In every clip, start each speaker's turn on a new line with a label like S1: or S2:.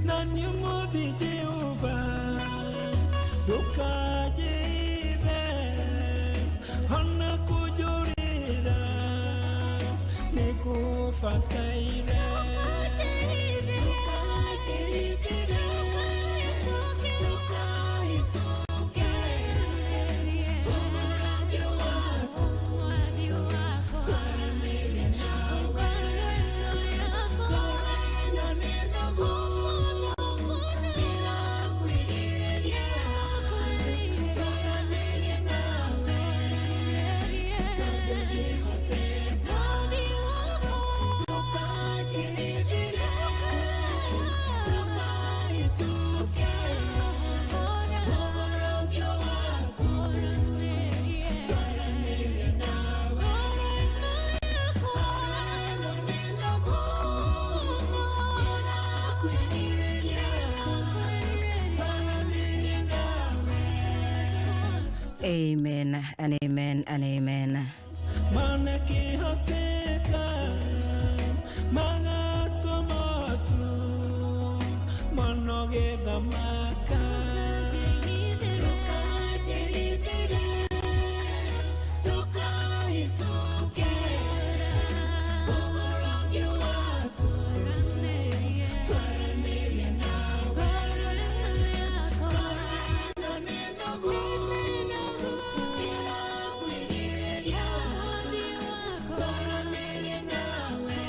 S1: Na nĩ ũmũthĩ Jehova ndũkanjĩthe ona kũnjũrĩra nĩ kũbataire. Ndũkanjĩthĩre, ndũkahĩtũke, ũragio waku twaranĩrie nawe. Ngoro ĩno nĩ nogu, ndĩrakwĩrirĩria, twaranĩrie nawe, tondũ ndĩhoteka. Ndũkanjĩthĩre, ndũkahĩtũke, ũragio waku twaranĩrie nawe. Ngoro ĩno nĩ nogu, ndĩrakwĩrirĩria, twaranĩrie nawe.
S2: Amen and amen and amen.
S1: Manakĩhoteka magatwo matu mono gĩthamaka. Ndũkanjĩhithĩre, ndũkahĩtũke, ũragio waku twaranĩrie nawe. Ngoro ĩno nĩ nogu, ndĩrakwĩrirĩria, twaranĩrie nawe,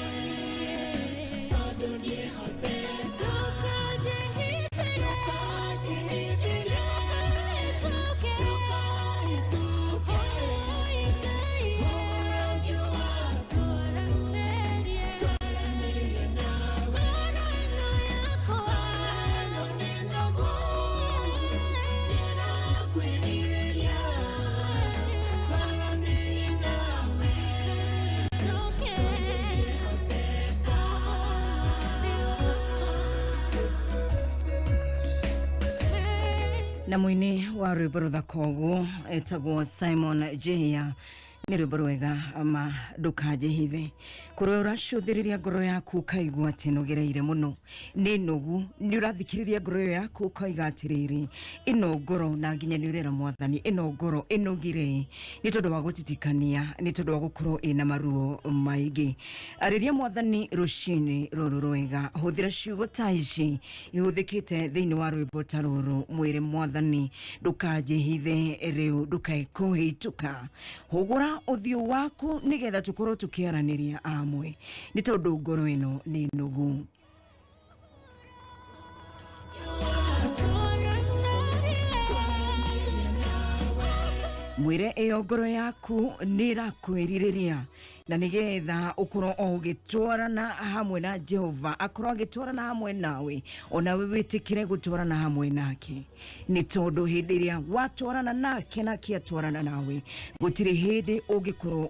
S1: tondũ ndĩhoteka. Ndũkanjĩhithĩre, ndũkahĩtũke, ũragio waku twaranĩrie nawe. Ngoro ĩno nĩ nogu, ndĩrakwĩrirĩria, twaranĩrie nawe, tondũ ndĩhoteka.
S2: Na mũini wa rwĩmbo rũthaka ũguo etagwo Simon Jehia. Nĩ rwĩmbo rwega ma ndũkanjĩhithe. Kũrĩa ũracũthĩrĩria ngoro yaku ũkaigua atĩ nũgereire mũno, nĩ nogu, nĩ ũrathikĩrĩria ngoro ĩyo yaku ũkoiga atĩrĩrĩ, ĩno ngoro, na nginya nĩ ũrera Mwathani, ĩno ngoro ĩnogire nĩ tondũ wa gũtitikania, nĩ tondũ wa gũkorwo ĩna maruo maingĩ. Arĩria Mwathani rũcinĩ rũrũ rwega, hũthĩra ciugo ta ici ihũthĩkĩte thĩinĩ wa rwĩmbo ta rũrũ, mwĩre Mwathani ndũkanjĩhithe rĩu, ndũkae kũhĩtũka, hũgũra ũthiũ waku nĩgetha tũkorwo tũkĩaranĩria amwe, nĩ tondũ ngoro ĩno nĩ nogu. Mwĩre ĩyo ngoro yaku nĩ ĩrakwĩrirĩria, na nĩgetha ũkorwo o ũgĩtwarana hamwe na Jehova, akorwo agĩtwarana hamwe nawe, onawe wĩtĩkĩre gũtwarana hamwe nake, nĩ tondũ hĩndĩ ĩrĩa watwarana nake nake atwarana nawe, gũtirĩ hĩndĩ ũngĩkorwo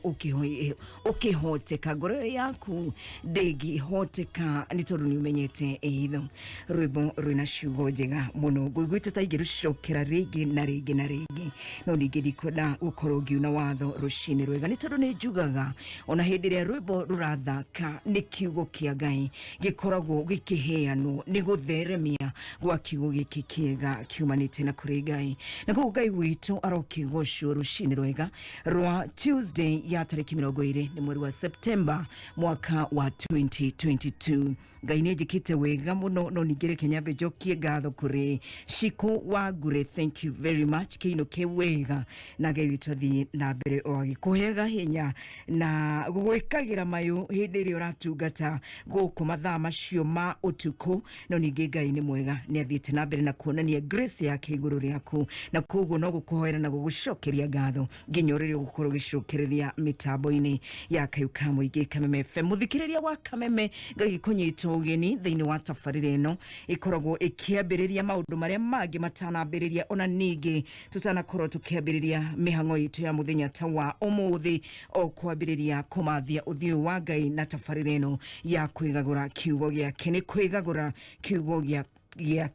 S2: ũkĩhoteka. Ngoro ĩyo yaku ndĩngĩhoteka, nĩ tondũ nĩ ũmenyete ĩitho. Rwĩmbo rwĩna ciugo njega mũno, ngũiguĩte ta ingĩrũcokera rĩngĩ na rĩngĩ na rĩngĩ, no ningĩ ndikwenda gũkorwo ngiuna watho rũcinĩ rwega, nĩ tondũ nĩ njugaga ona hĩndĩ ĩrĩa rwĩmbo rũrathaka nĩ kiugo kĩa Ngai gĩkoragwo gĩkĩheanwo, nĩ gũtheremia gwa kiugo gĩkĩ kĩega kiumanĩte na kũrĩ Ngai. Na koguo Ngai witũ arokĩgocwo rũcinĩ rwega rwa Tuesday ya tarĩki 20 nĩ mweri wa Septemba mwaka wa 2022. Ngai nĩ njĩkĩte wega mũno, no ningĩ reke nyambe njokie ngatho kũrĩ Shiko wa Ngure. Thank you very much, kĩino kĩ wega, na Ngai witũ athiĩ na mbere o agĩkũheaga hinya na gũgwĩkagĩra mayũ hĩndĩ ĩrĩa ũratungata gũkũ mathaa macio ma ũtukũ. No ningĩ Ngai nĩ mwega, nĩ athiĩte na mbere na kuonania grace yake igũrũ rĩaku, na koguo no gũkũhoera na gũgũcokeria ngatho nginya rĩrĩa ũgũkorwo ũgĩcokereria mĩtambo-inĩ ya Kayũ ka Mũingĩ Kameme FM. Mũthikĩrĩria wa Kameme, ngagĩkũnyita ũgeni thĩinĩ wa tabarĩra ĩno ĩkoragwo ĩkĩambĩrĩria maũndũ marĩa mangĩ matanambĩrĩria, ona ningĩ tũtanakorwo tũkĩambĩrĩria mĩhang'o itũ ya mũthenya ta wa ũmũthĩ, o kwambĩrĩria kũmathia ũthiũ wa Ngai na tabarĩra ĩno ya kwĩgagũra kiugo gĩake. Nĩ kwĩgagũra kiugo gĩa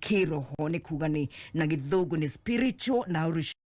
S2: kĩroho, nĩ kuga nĩ na gĩthũngũ nĩ spiritual nourishment.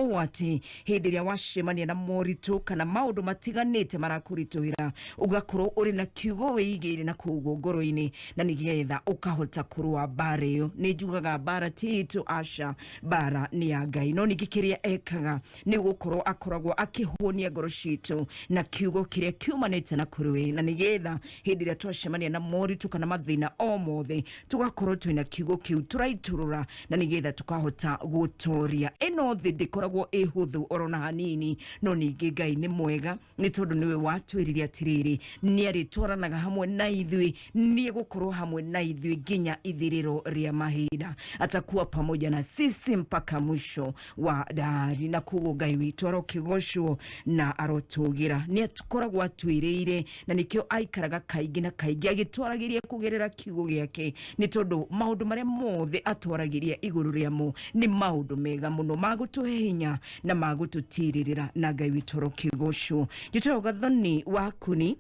S2: Ũũ atĩ hĩndĩ ĩrĩa wacemania na moritũ kana maũndũ matiganĩte marakũritũhĩra, ũgakorwo ũrĩ na kiugo wĩigĩire na kũu ngoro-inĩ, na nĩgetha ũkahota kũrũa mbara ĩyo. Nĩ njugaga mbara ti itũ, aca, mbara nĩ ya Ngai. No ningĩ kĩrĩa ekaga nĩ gũkorwo akoragwo akĩhũnia ngoro citũ na kiugo kĩrĩa kiumanĩte na kũrĩ we, na nĩgetha hĩndĩ ĩrĩa twacemania na moritũ kana mathĩna o mothe, tũgakorwo twĩna kiugo kĩu tũraitũrũra, na nĩgetha tũkahota gũtoria. Ĩno thĩ ndĩkoragwo ĩ hũthũ oro na hanini, no ningĩ Ngai nĩ mwega, nĩ tondũ nĩwe watwĩrire atĩrĩrĩ, nĩ arĩtwaranaga hamwe na ithuĩ, nĩ egũkorwo hamwe na ithuĩ nginya ithirĩro rĩa mahinda, atakuwa pamoja na sisi mpaka mwisho wa dahari. Na koguo Ngai witũ arokĩgocwo na arotũgĩra. Nĩ akoragwo atwĩrĩire, na nĩkĩo aikaraga kaingĩ na kaingĩ agĩtwaragĩria kũgerera kiugo gĩake, nĩ tondũ maũndũ marĩa mothe atwaragĩria igũrũ rĩamo nĩ maũndũ mega mũno ma gũtũhe hinya na ma gũtũtirĩrĩra. Na Ngai witũ arokĩgocwo. Njĩtagwo Gathoni wa Kuni.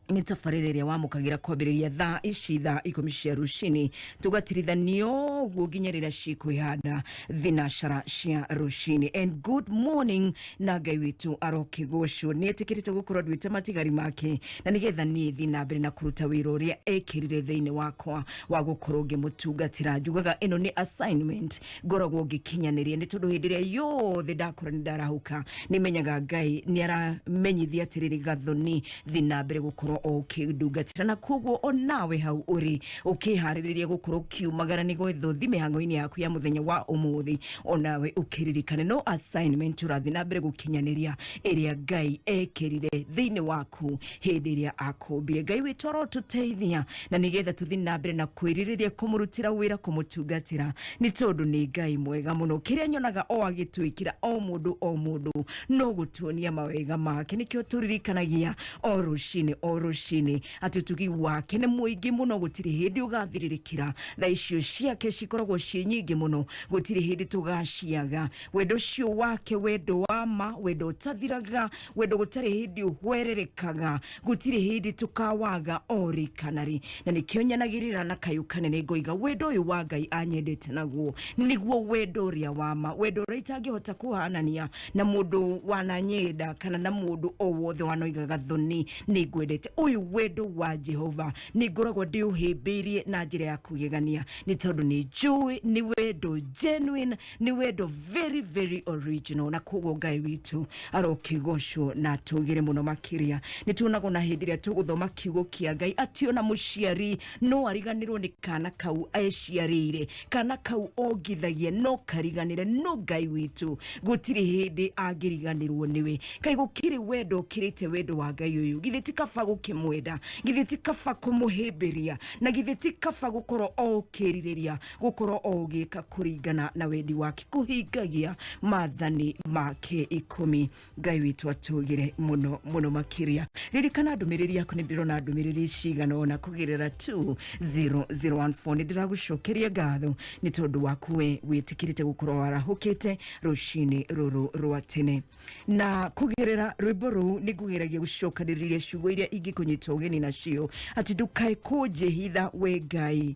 S2: Nĩ tabarĩra ĩrĩa wamũkagĩra kwambĩrĩria thaa ici, thaa 10 cia rũcinĩ, tũgatirithanio ũguo nginya rĩrĩa cikwĩhanda thinacara cia rũcinĩ. And good morning, na Ngai witũ arokĩgocwo. Nĩ etĩkĩrĩte gũkorwo nduĩte matigari make, na nĩgetha niĩ thiĩ na mbere na kũruta wĩra ũrĩa ekĩrire thĩinĩ wakwa wa gũkorwo ngĩmũtungatĩra. Njugaga ĩno nĩ assignment ngoragwo ngĩkinyanĩria, nĩ tondũ hĩndĩ ĩrĩa yothe ndakora nĩ ndarahũka, nĩ menyaga Ngai nĩ aramenyithia atĩrĩrĩ, Gathoni, thiĩ na mbere gũkorwo o ũkĩndungatĩra. Na koguo onawe hau ũrĩ ũkĩharĩrĩria gũkorwo ũkiumagara nĩgetha ũthiĩ mĩhango-inĩ yaku ya mũthenya wa ũmũthĩ, onawe ũkĩririkane no assignment ũrathiĩ na mbere gũkinyanĩria ĩrĩa Ngai ekĩrire thĩinĩ waku hĩndĩ ĩrĩa akũmbire. Ngai witũ arotũteithia, na nĩgetha tũthiĩ na mbere na kwĩrirĩria kũmũrutĩra wĩra, kũmũtungatĩra, nĩ tondũ nĩ Ngai mwega mũno. Kĩrĩa nyonaga o agĩtwĩkĩra o mũndũ o mũndũ no gũtuonia mawega make. Nĩkĩo tũririkanagia o rũcinĩ o rũcinĩ atĩ ũtugi wake nĩ mũingĩ mũno, gũtirĩ hĩndĩ ũgathirĩrĩkĩra. Tha icio ciake cikoragwo ciĩ nyingĩ mũno, gũtirĩ hĩndĩ tũgaciaga. Wendo ũcio wake, wendo wa ma, wendo ũtathiraga, wendo gũtarĩ hĩndĩ ũhwererekaga, gũtirĩ hĩndĩ tũkawaga o rĩ kana rĩ. Na nĩkĩo nyanagĩrĩra na kayũ kanene ngoiga wendo ũyũ wa Ngai anyendete naguo nĩguo wendo ũrĩa wa ma, wendo ũrĩa itangĩhota kũhanania na mũndũ wananyenda kana na mũndũ o wothe wanoiga Gathoni nĩ ngwendete. Ũyũ wendo wa Jehova nĩ ngoragwo ndĩũhĩmbĩirie na njĩra ya kũgegania, nĩ tondũ nĩ njũĩ nĩ wendo genuine, nĩ wendo very very original. Na koguo Ngai witũ arokĩgocwo na tũgĩre mũno makĩria. Nĩ tuonagwo na hĩndĩ ĩrĩa tũgũthoma kiugo kĩa Ngai atĩ ona mũciari no ariganĩrwo nĩ kana kau eciarĩire, kana kau ongithagia no kariganĩre, no Ngai witũ gũtirĩ hĩndĩ angĩriganĩrwo nĩwe. Kaĩ gũkĩrĩ wendo ũkĩrĩte wendo wa Ngai ũyũ? Githĩ ti kaba gũkĩmwenda? Githĩ ti kaba kũmũhĩmbĩria? Na githĩ ti kaba gũkorwo o ũkĩrirĩria gũkorwo o ũgĩka kũringana na wendi wake, kũhingagia maathani make 10? Ngai witũ atũgĩre mũno mũno makĩria. Ririkana ndũmĩrĩri yaku. Nĩ ndĩrona ndũmĩrĩri cigana ona kũgerera 20014. Nĩ ndĩragũcokeria ngatho nĩ tondũ waku we wĩtĩkĩrĩte gũkorwo warahũkĩte rũcinĩ rũrũ rwa tene. Na kũgerera rwĩmbo rũu nĩ ngũgeragia gũcokanĩrĩria ciugo iria ingĩkũnyita ũgeni nacio, atĩ ndũkae kũnjĩhitha we Ngai,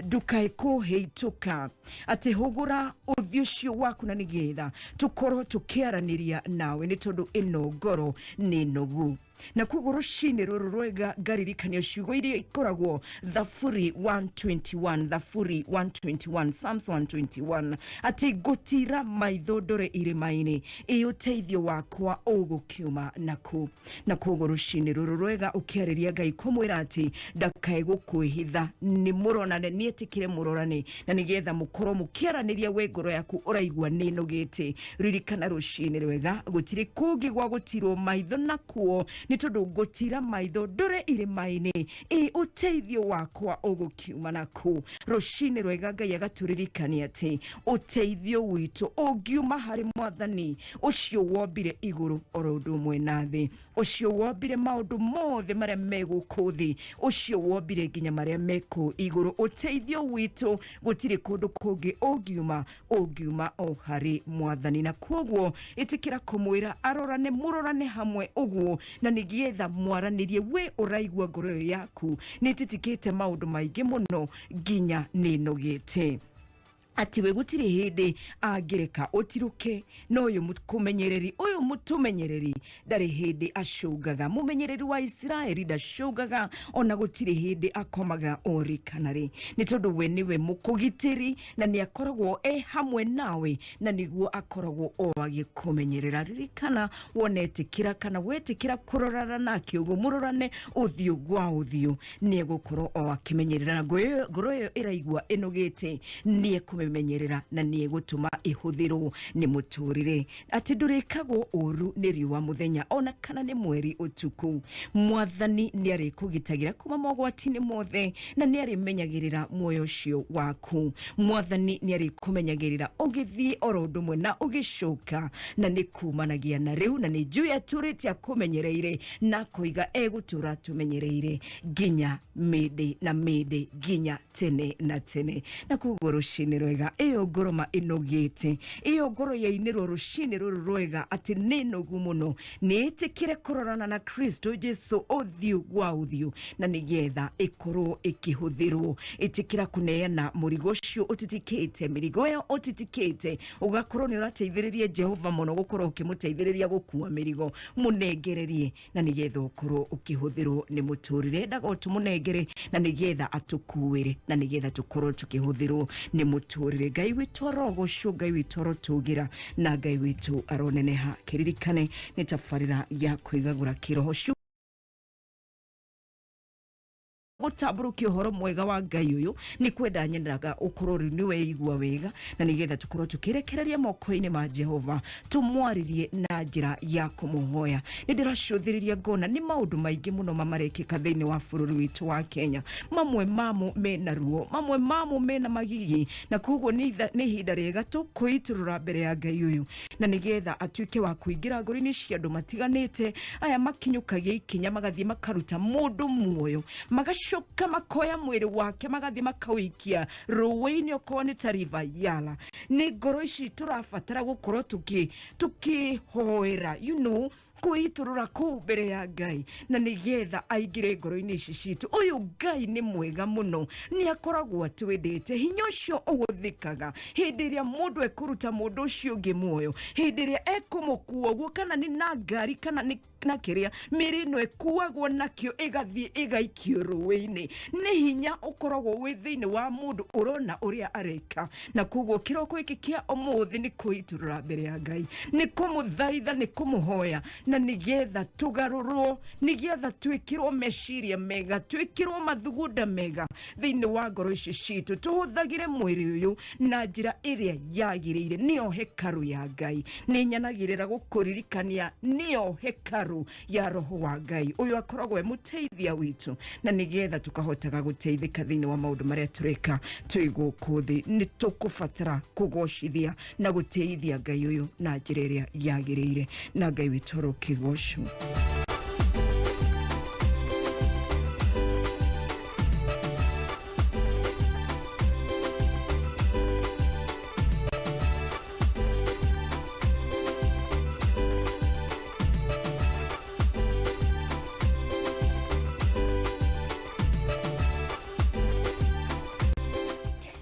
S2: ndũkae kũhĩitũka, atĩ hũgũra ũthiũ ũcio waku na nĩgetha tũkorwo tũkĩaranĩria nawe, nĩ tondũ ĩno ngoro nĩ nogu. Na koguo rũcinĩ rũrũ rwega ngaririkania ciugo iria ikoragwo Thaburi 121, Thaburi 121, Psalms 121, atĩ ngũtira maitho ndore irĩma-inĩ, ĩ ũteithio wakwa ũgũkiuma naku? Na koguo rũcinĩ rũrũ rwega ũkĩarĩria Ngai kũmwĩra atĩ ndakae gũkwĩhitha, nĩ mũronane, nĩ etĩkĩre mũrorane, na nĩgetha mũkorwo mũkĩaranĩria. We ngoro yaku ũraigua nĩ ĩnogĩte, ririkana rũcinĩ rwega gũtirĩ kũngĩ gwa gũtirwo maitho nakuo, nĩ tondũ ngũtira maitho ndore irĩma-inĩ, ĩ ũteithio wakwa ũgũkiuma naku? Rũcinĩ rwega Ngai agatũririkania atĩ ũteithio witũ ũngiuma harĩ Mwathani ũcio wombire igũrũ oro ũndũ ũmwe na thĩ, ũcio wombire maũndũ mothe marĩa me gũkũ thĩ, ũcio wombire nginya marĩa me kũu igũrũ. Ũteithio witũ gũtirĩ kũndũ kũngĩ ũngiuma, ũngiuma o harĩ Mwathani. Na koguo ĩtĩkĩra kũmwĩra arorane, mũrorane hamwe ũguo, na nĩgetha mwaranĩrie. We ũraigua ngoro ĩyo yaku nĩ ĩtitikĩte maũndũ maingĩ mũno nginya nĩ ĩnogete. Atĩ we gũtirĩ hĩndĩ angĩreka ũtirũke, na ũyũ kũmenyereri ũyũ mũtũmenyereri ndarĩ hĩndĩ acũngaga. Mũmenyereri wa Isiraeli ndacũngaga, ona gũtirĩ hĩndĩ akomaga orĩ kana rĩ, nĩ tondũ we nĩwe mũkũgitĩri na nĩ akoragwo e hamwe nawe, na nĩguo akoragwo o agĩkũmenyerera. Ririkana, wonetĩkĩra kana wetĩkĩra kũrorana nake ũguo, mũrorane ũthiũ gwa ũthiũ, nĩ egũkorwo o akĩmenyerera. Ngoro ĩyo ĩraigua ĩnogĩte, nĩ ekũmĩmenyerera na nĩ egũtũma ĩhũthĩrwo nĩ mũtũrĩre, atĩ ndũrĩkagwo ũru nĩ riũa mũthenya ona kana nĩ mweri ũtukũ. Mwathani nĩ arĩkũgitagĩra kuma mogwati-inĩ mothe na nĩ arĩmenyagĩrĩra muoyo ũcio waku. Mwathani nĩ arĩkũmenyagĩrĩra ũgĩthiĩ oro ũndũ ũmwe na ũgĩcoka, na nĩ kumanagia na rĩu, na nĩ njũĩ atũrĩte akũmenyereire na akoiga egũtũra tũmenyereire nginya mĩndĩ na mĩndĩ, nginya tene na tene. Na koguo rũcinĩ rwega, ĩyo ngoro ma ĩnogĩte, ĩyo ngoro yainĩrwo rũcinĩ rũrũ rwega atĩ nĩ nogu mũno, nĩ ĩtĩkĩre kũrorana na Kristo Jesu ũthiũ gwa ũthiũ, na nĩgetha ĩkorwo ĩkĩhũthĩrwo. Ĩtĩkĩra kũneana mũrigo ũcio ũtitikĩte, mĩrigo ĩyo ũtitikĩte, ũgakorwo nĩ ũrateithĩrĩria Jehova mũno gũkorwo ũkĩmũteithĩrĩria gũkua mĩrigo. Mũnengererie na nĩgetha ũkorwo ũkĩhũthĩrwo nĩ mũtũrĩre. Endaga tũmũnengere na nĩgetha atũkuĩre, na nĩgetha tũkorwo tũkĩhũthĩrwo nĩ mũtũrĩre. Ngai witũ arogocwo, Ngai witũ arotũgĩra, na Ngai witũ aroneneha. Kĩririkane nĩ tabarĩra ya kwĩgagũra kĩroho gũtambũrũkia ũhoro mwega wa Ngai ũyũ. Nĩ kwenda nyendaga ũkorwo rĩu nĩ weigua wega, na nĩgetha tũkorwo tũkĩrekereria moko-inĩ ma Jehova, tũmwarĩrie na njĩra ya kũmũhoya. Nĩ ndĩracũthĩrĩria ngona nĩ maũndũ maingĩ mũno mamarekĩka thĩinĩ wa bũrũri witũ wa Kenya. Mamwe mamo mena ruo, mamwe mamo mena magigi, na koguo nĩ ihinda rĩega tũkwĩitũrũra mbere ya Ngai ũyũ, na nĩgetha atuĩke wa kũingĩra ngoro-inĩ cia andũ matiganĩte aya makinyũkagia ikinya, magathiĩ makaruta mũndũ muoyo, magacoka makoya mwĩrĩ wake, magathiĩ makawĩikia rũĩ-inĩ okorwo nĩ ta River Yala. Nĩ ngoro ici tũrabatara gũkorwo tũkĩhoera, kwĩitũrũra kũu mbere ya Ngai, na nĩgetha aingĩre ngoro-inĩ ici citũ. Ũyũ Ngai nĩ mwega mũno, nĩ akoragwo atwendete. Hinya ũcio ũhũthĩkaga hĩndĩ ĩrĩa mũndũ ekũruta mũndũ ũcio ũngĩ muoyo, hĩndĩ ĩrĩa ekũmũkua ũguo, kana nĩ na ngari kana nĩ na kĩrĩa mĩrĩ ĩno ĩkuagwo nakĩo ĩgathiĩ ĩgaikio rũĩ-inĩ, nĩ hinya ũkoragwo wĩ thĩinĩ wa mũndũ ũrona ũrĩa areka. Na koguo kĩroko gĩkĩ kĩa ũmũthĩ nĩ kwĩitũrũra mbere ya Ngai, nĩ kũmũthaitha, nĩ kũmũhoya, na nĩgetha tũgarũrwo, nĩgetha twĩkĩrwo meciria mega, twĩkĩrwo mathugunda mega thĩinĩ wa ngoro ici citũ, tũhũthagĩre mwĩrĩ ũyũ na njĩra ĩrĩa yagĩrĩire. Nĩyo hekarũ ya Ngai. Nĩ nyanagĩrĩra gũkũririkania nĩyo hekarũ ya Roho wa Ngai ũyũ akoragwo e mũteithia witũ, na nĩgetha tũkahotaga gũteithĩka thĩinĩ wa maũndũ marĩa tũreka twĩ gũkũ thĩ. Nĩ tũkũbatara kũgocithia na gũtĩithia Ngai ũyũ na njĩra ĩrĩa yagĩrĩire, na Ngai witũ arokĩgocwo.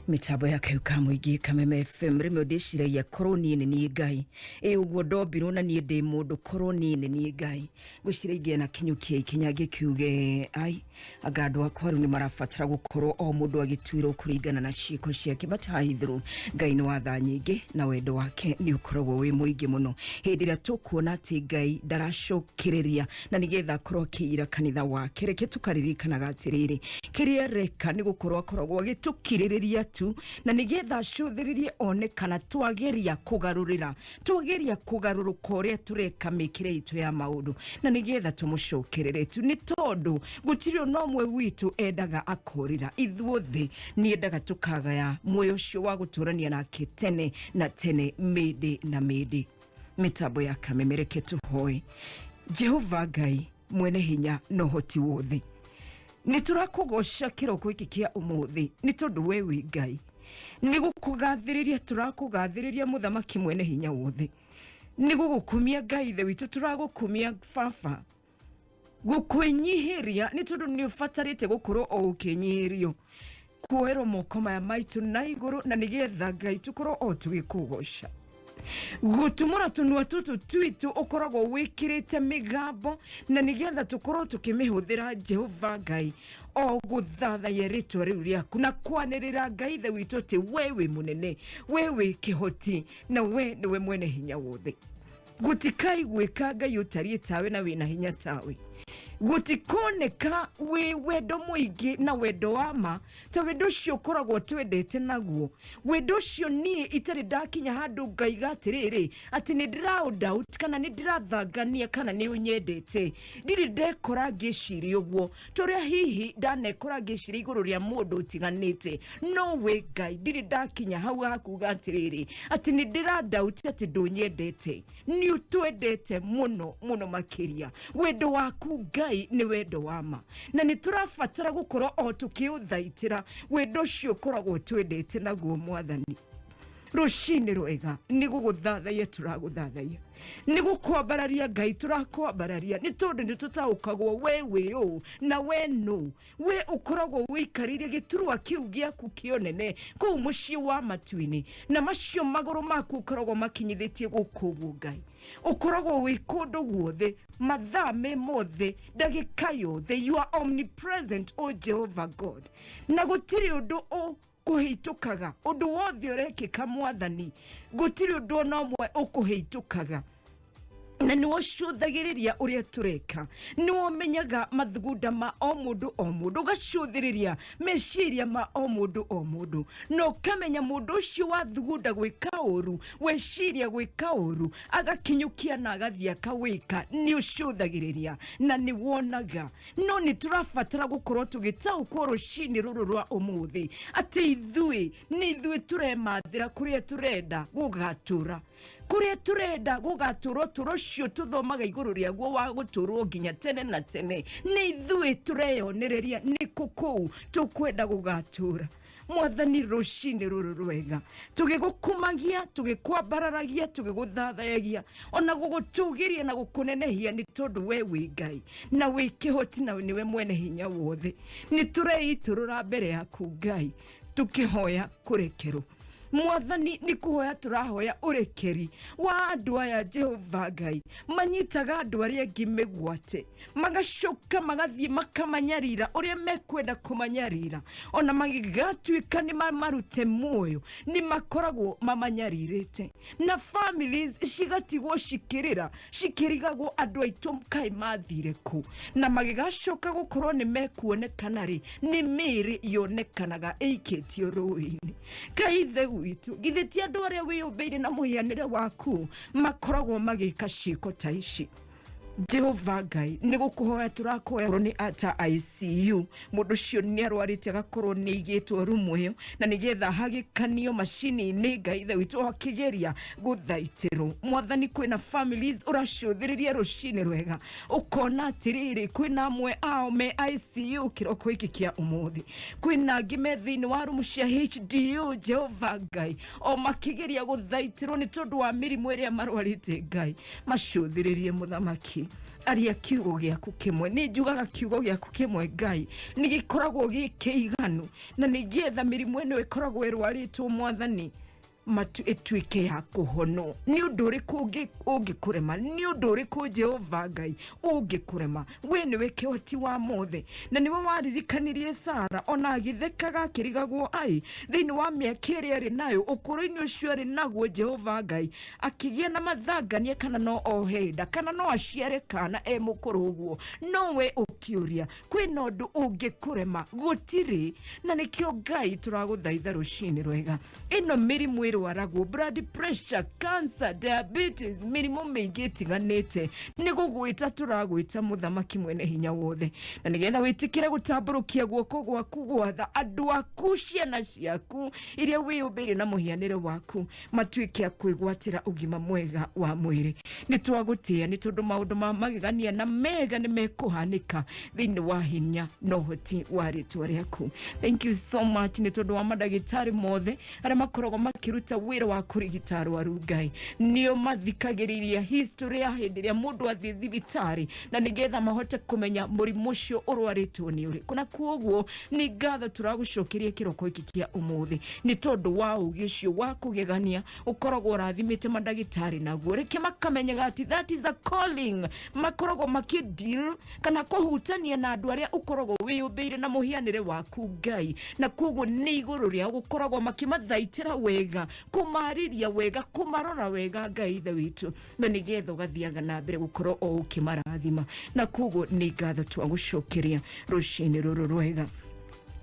S2: Mĩtambo ya kayũ ka mũingĩ, Kameme FM. Rĩmwe ndĩciragia korwo niĩ nĩ niĩ Ngai, ĩ ũguo ndombirwo na niĩ ndĩ mũndũ, korwo niĩ nĩ niĩ Ngai, ngwĩciria ingĩe na kinyũkia ikinya ngĩkiuge ai, anga andũ akwa rĩu nĩ marabatara gũkorwo o mũndũ agĩtuĩrwo kũringana na ciĩko ciake. But haithũrũ Ngai nĩ wa tha nyingĩ, na wendo wake nĩ ũkoragwo wĩ mũingĩ mũno. Hĩndĩ ĩrĩa tũkuona atĩ Ngai ndaracokereria na nĩgetha akorwo akĩira kanitha wake, reke tũkaririkanaga atĩrĩrĩ, kĩrĩa areka nĩ gũkorwo akoragwo agĩtũkirĩrĩria tu, na nĩgetha acũthĩrĩrie one kana twageria kũgarũrĩra, twageria kũgarũrũka ũrĩa tũreka mĩkĩre itũ ya maũndũ, na nĩgetha tũmũcokerere tu, nĩ tondũ gũtirĩ ona ũmwe witũ endaga akorĩra. Ithuothe nĩ endaga tũkagaya muoyo ũcio wa gũtũrania nake tene na tene, mĩndĩ na mĩndĩ. Mĩtambo ya Kameme, reke tũhoe. Jehova Ngai mwene hinya na ũhoti wothe, nĩ tũrakũgoca kĩroko gĩkĩ kĩa ũmũthĩ, nĩ tondũ we wĩ Ngai. Nĩ gũkũgathĩrĩria tũrakũgathĩrĩria, mũthamaki mwene hinya wothe. Nĩ gũgũkumia, Ngai ithe witũ, tũragũkumia baba, gũkwĩnyihĩria, nĩ tondũ nĩ ũbatarĩte gũkorwo o ũkĩnyihĩrio. Kuoerwo moko maya maitũ na igũrũ, na nĩgetha Ngai tũkorwo o tũgĩkũgoca. Gũtumũra tũnua tũtũ twitũ ũkoragwo wĩkĩrĩte mĩgambo, na nĩgetha tũkorwo tũkĩmĩhũthĩra, Jehova Ngai, o gũthathaiya rĩtwa rĩu rĩaku na kwanĩrĩra, Ngai Ithe witũ, atĩ we wĩ mũnene, we wĩ kĩhoti, na we nĩwe mwene hinya wothe. Gũtikaiguĩka Ngai ũtariĩ tawe na wĩna hinya tawe. Gũtikoneka wĩ wendo mũingĩ na wendo wa ma ta wendo ũcio ũkoragwo twendete naguo. Wendo ũcio niĩ itarĩ ndakinya handũ ngaiga atĩrĩrĩ, atĩ nĩ ndĩraũdoubt kana nĩ ndĩrathangania kana nĩ ũnyendete. Ndirĩ ndekora ngĩciria ũguo, torĩa hihi ndanekora ngĩciria igũrũ rĩa mũndũ ũtiganĩte. No we Ngai, ndirĩ ndakinya hau hakuga atĩrĩrĩ, atĩ nĩ ndĩradoubt atĩ ndũnyendete. Nĩ ũtwendete mũno mũno makĩria. Wendo waku, Ngai, nĩ wendo wa ma, na nĩ tũrabatara gũkorwo o tũkĩũthaitĩra wendo ũcio ũkoragwo twendete naguo. Mwathani, rũcinĩ rwega, nĩ gũgũthathaiya tũragũthathaiya, nĩ gũkwambararia, Ngai, tũrakwambararia, nĩ tondũ nĩ tũtaũkagwo we wĩ ũ na we nũ. We ũkoragwo wĩikarĩire gĩturwa kĩu gĩaku kĩonene kũu mũciĩ wa matu-inĩ, na macio magũrũ maku ũkoragwo makinyithĩtie gũkũ ũguo. Ngai, ũkoragwo wĩ kũndũ guothe, mathaa me mothe, ndagĩka yothe. You are omnipresent, o Jehovah God, na gũtirĩ ũndũ ũkũhĩtũkaga. Ũndũ wothe ũrekĩka, Mwathani, gũtirĩ ũndũ ona ũmwe ũkũhĩtũkaga, na nĩ ũcũthagĩrĩria ũrĩa tũreka, nĩ ũmenyaga mathugunda ma o mũndũ o mũndũ, ũgacũthĩrĩria meciria ma o mũndũ o mũndũ, na ũkamenya mũndũ ũcio wathugunda gwĩka ũru, weciria gwĩka ũru, agakinyũkia na agathiĩ akawĩka. Nĩ ũcũthagĩrĩria na nĩ wonaga. No nĩ tũrabatara gũkorwo tũgĩtaũkwo rũcinĩ rũrũ rwa ũmũthĩ atĩ ithuĩ nĩ ithuĩ tũremathĩra kũrĩa tũrenda gũgatũra, kũrĩa tũrenda gũgatũra ũtũro ũcio tũthomaga igũrũ rĩaguo wa gũtũrwo nginya tene na tene. Nĩ ithuĩ tũreyonereria nĩkũ kũu tũkwenda gũgatũra. Mwathani, rũcinĩ rũrũ rwega, tũgĩgũkumagia, tũgĩkwambararagia, tũgĩgũthathayagia, ona gũgũtũgĩria na gũkũnenehia, nĩ tondũ we wĩ Ngai na wĩ kĩhoti na nĩwe mwene hinya wothe. Nĩ tũreitũrũra mbere yaku, Ngai, tũkĩhoya kũrekerwo. Mwathani, nĩ kũhoya tũrahoya ũrekeri wa andũ aya, Jehova Ngai, manyitaga andũ arĩa angĩ mĩgwate, magacoka magathiĩ makamanyarira ũrĩa mekwenda kũmanyarira, ona magĩgatuĩka nĩ mamarute muoyo, nĩ makoragwo mamanyarirĩte, na families cigatigwo cikĩrĩra, cikĩrigagwo andũ aitũ kaĩ mathire kũ, na magĩgacoka gũkorwo nĩ mekuonekana rĩ, nĩ mĩĩrĩ yonekanaga ĩikĩtio rũĩ-inĩ. Ngai Ithe witũ, githĩ ti andũ arĩa wĩyũmbĩire na mũhianĩre waku makoragwo magĩka ciĩko ta ici? Jehova Ngai, nĩ gũkũhoya tũrakũhoya nĩ ata ICU, mũndũ ũcio nĩ arwarĩte, agakorwo nĩ aigĩtwo rumu ĩyo na nĩgetha hagĩkanio macini-inĩ, Ngai Ithe witũ, akĩgeria gũthaitĩrwo. Mwathani, kwĩna families ũracũthĩrĩria rũcinĩ rwega, ũkona atĩrĩrĩ, kwĩna amwe ao me ICU kĩroko gĩkĩ kĩa ũmũthĩ, kwĩna angĩ me thĩinĩ wa rumu cia HDU, Jehova Ngai, o makĩgeria gũthaitĩrwo nĩ tondũ wa mĩrimũ ĩrĩa marwarĩte. Ngai, macũthĩrĩrie. Mũthamaki, aria kiugo gĩaku kĩmwe. Nĩ njugaga kiugo gĩaku kĩmwe, Ngai, nĩ gĩkoragwo gĩ kĩiganu, na nĩgetha mĩrimũ ĩno ĩkoragwo ĩrwarĩtwo, Mwathani, matu ĩtuĩke ya kũhonwo. Nĩ ũndũ ũrĩkũ ũngĩkũrema? Nĩ ũndũ ũrĩkũ, Jehova Ngai, ũngĩkũrema? We nĩwe kĩhoti wa mothe, na nĩwe waririkanirie Sara ona agĩthekaga akĩrigagwo ai thĩinĩ wa mĩaka ĩrĩa arĩ nayo, ũkũrũ-inĩ ũcio arĩ naguo, Jehova Ngai, akĩgĩa na mathangania kana no ohe nda kana no aciare kana e mũkũrũ ũguo. No we ũkĩũria, kwĩna ũndũ ũngĩkũrema? Gũtirĩ. Na nĩkĩo, Ngai, tũragũthaitha rũcinĩ rwega. Ĩno mĩrimũ ĩrwaragwo, blood pressure, cancer, diabetes, mĩrimũ mĩingĩ ĩtiganĩte, nĩ gũgwĩta tũragwĩta, Mũthamaki mwene hinya wothe, na nĩgetha wĩtĩkĩre gũtambũrũkia guoko gwaku gwatha andũ aku, ciana ciaku iria wĩyũmbĩire na mũhianĩre waku, matuĩke a kwĩgwatĩra ũgima mwega wa mwĩrĩ. Nĩ twagũtĩĩa nĩ tondũ maũndũ ma magegania na mega nĩ mekũhanĩka thĩinĩ wa hinya na ũhoti wa rĩtwa rĩaku. Thank you so much nĩ tondũ wa mandagĩtarĩ mothe arĩa makoragwo makĩruta Makĩruta wĩra wa kũrigita arwaru Ngai, nĩo mathikagĩrĩria history ya hĩndĩ ĩrĩa mũndũ athiĩ thibitarĩ, na nĩgetha mahote kũmenya mũrimũ ũcio ũrwarĩtwo nĩ ũrĩkũ. Na kwoguo nĩ ngatho tũragũcokeria kĩroko gĩkĩ kĩa ũmũthĩ, nĩ tondũ wa ũgĩ ũcio wa kũgegania ũkoragwo ũrathimĩte mandagĩtarĩ naguo. Reke makamenyaga atĩ that is a calling, makoragwo makĩdeal kana kũhutania na andũ arĩa ũkoragwo wĩyũmbĩire na mũhianĩre waku Ngai, na koguo nĩ igũrũ rĩao gũkoragwo makĩmathaitĩra wega, kũmarĩria wega, kũmarora wega Ngai ithe witũ, na nĩgetha ũgathiaga na mbere gũkorwo o ũkĩmarathima. Na koguo nĩ ngatho twagũcokeria rũcinĩ rũrũ rwega.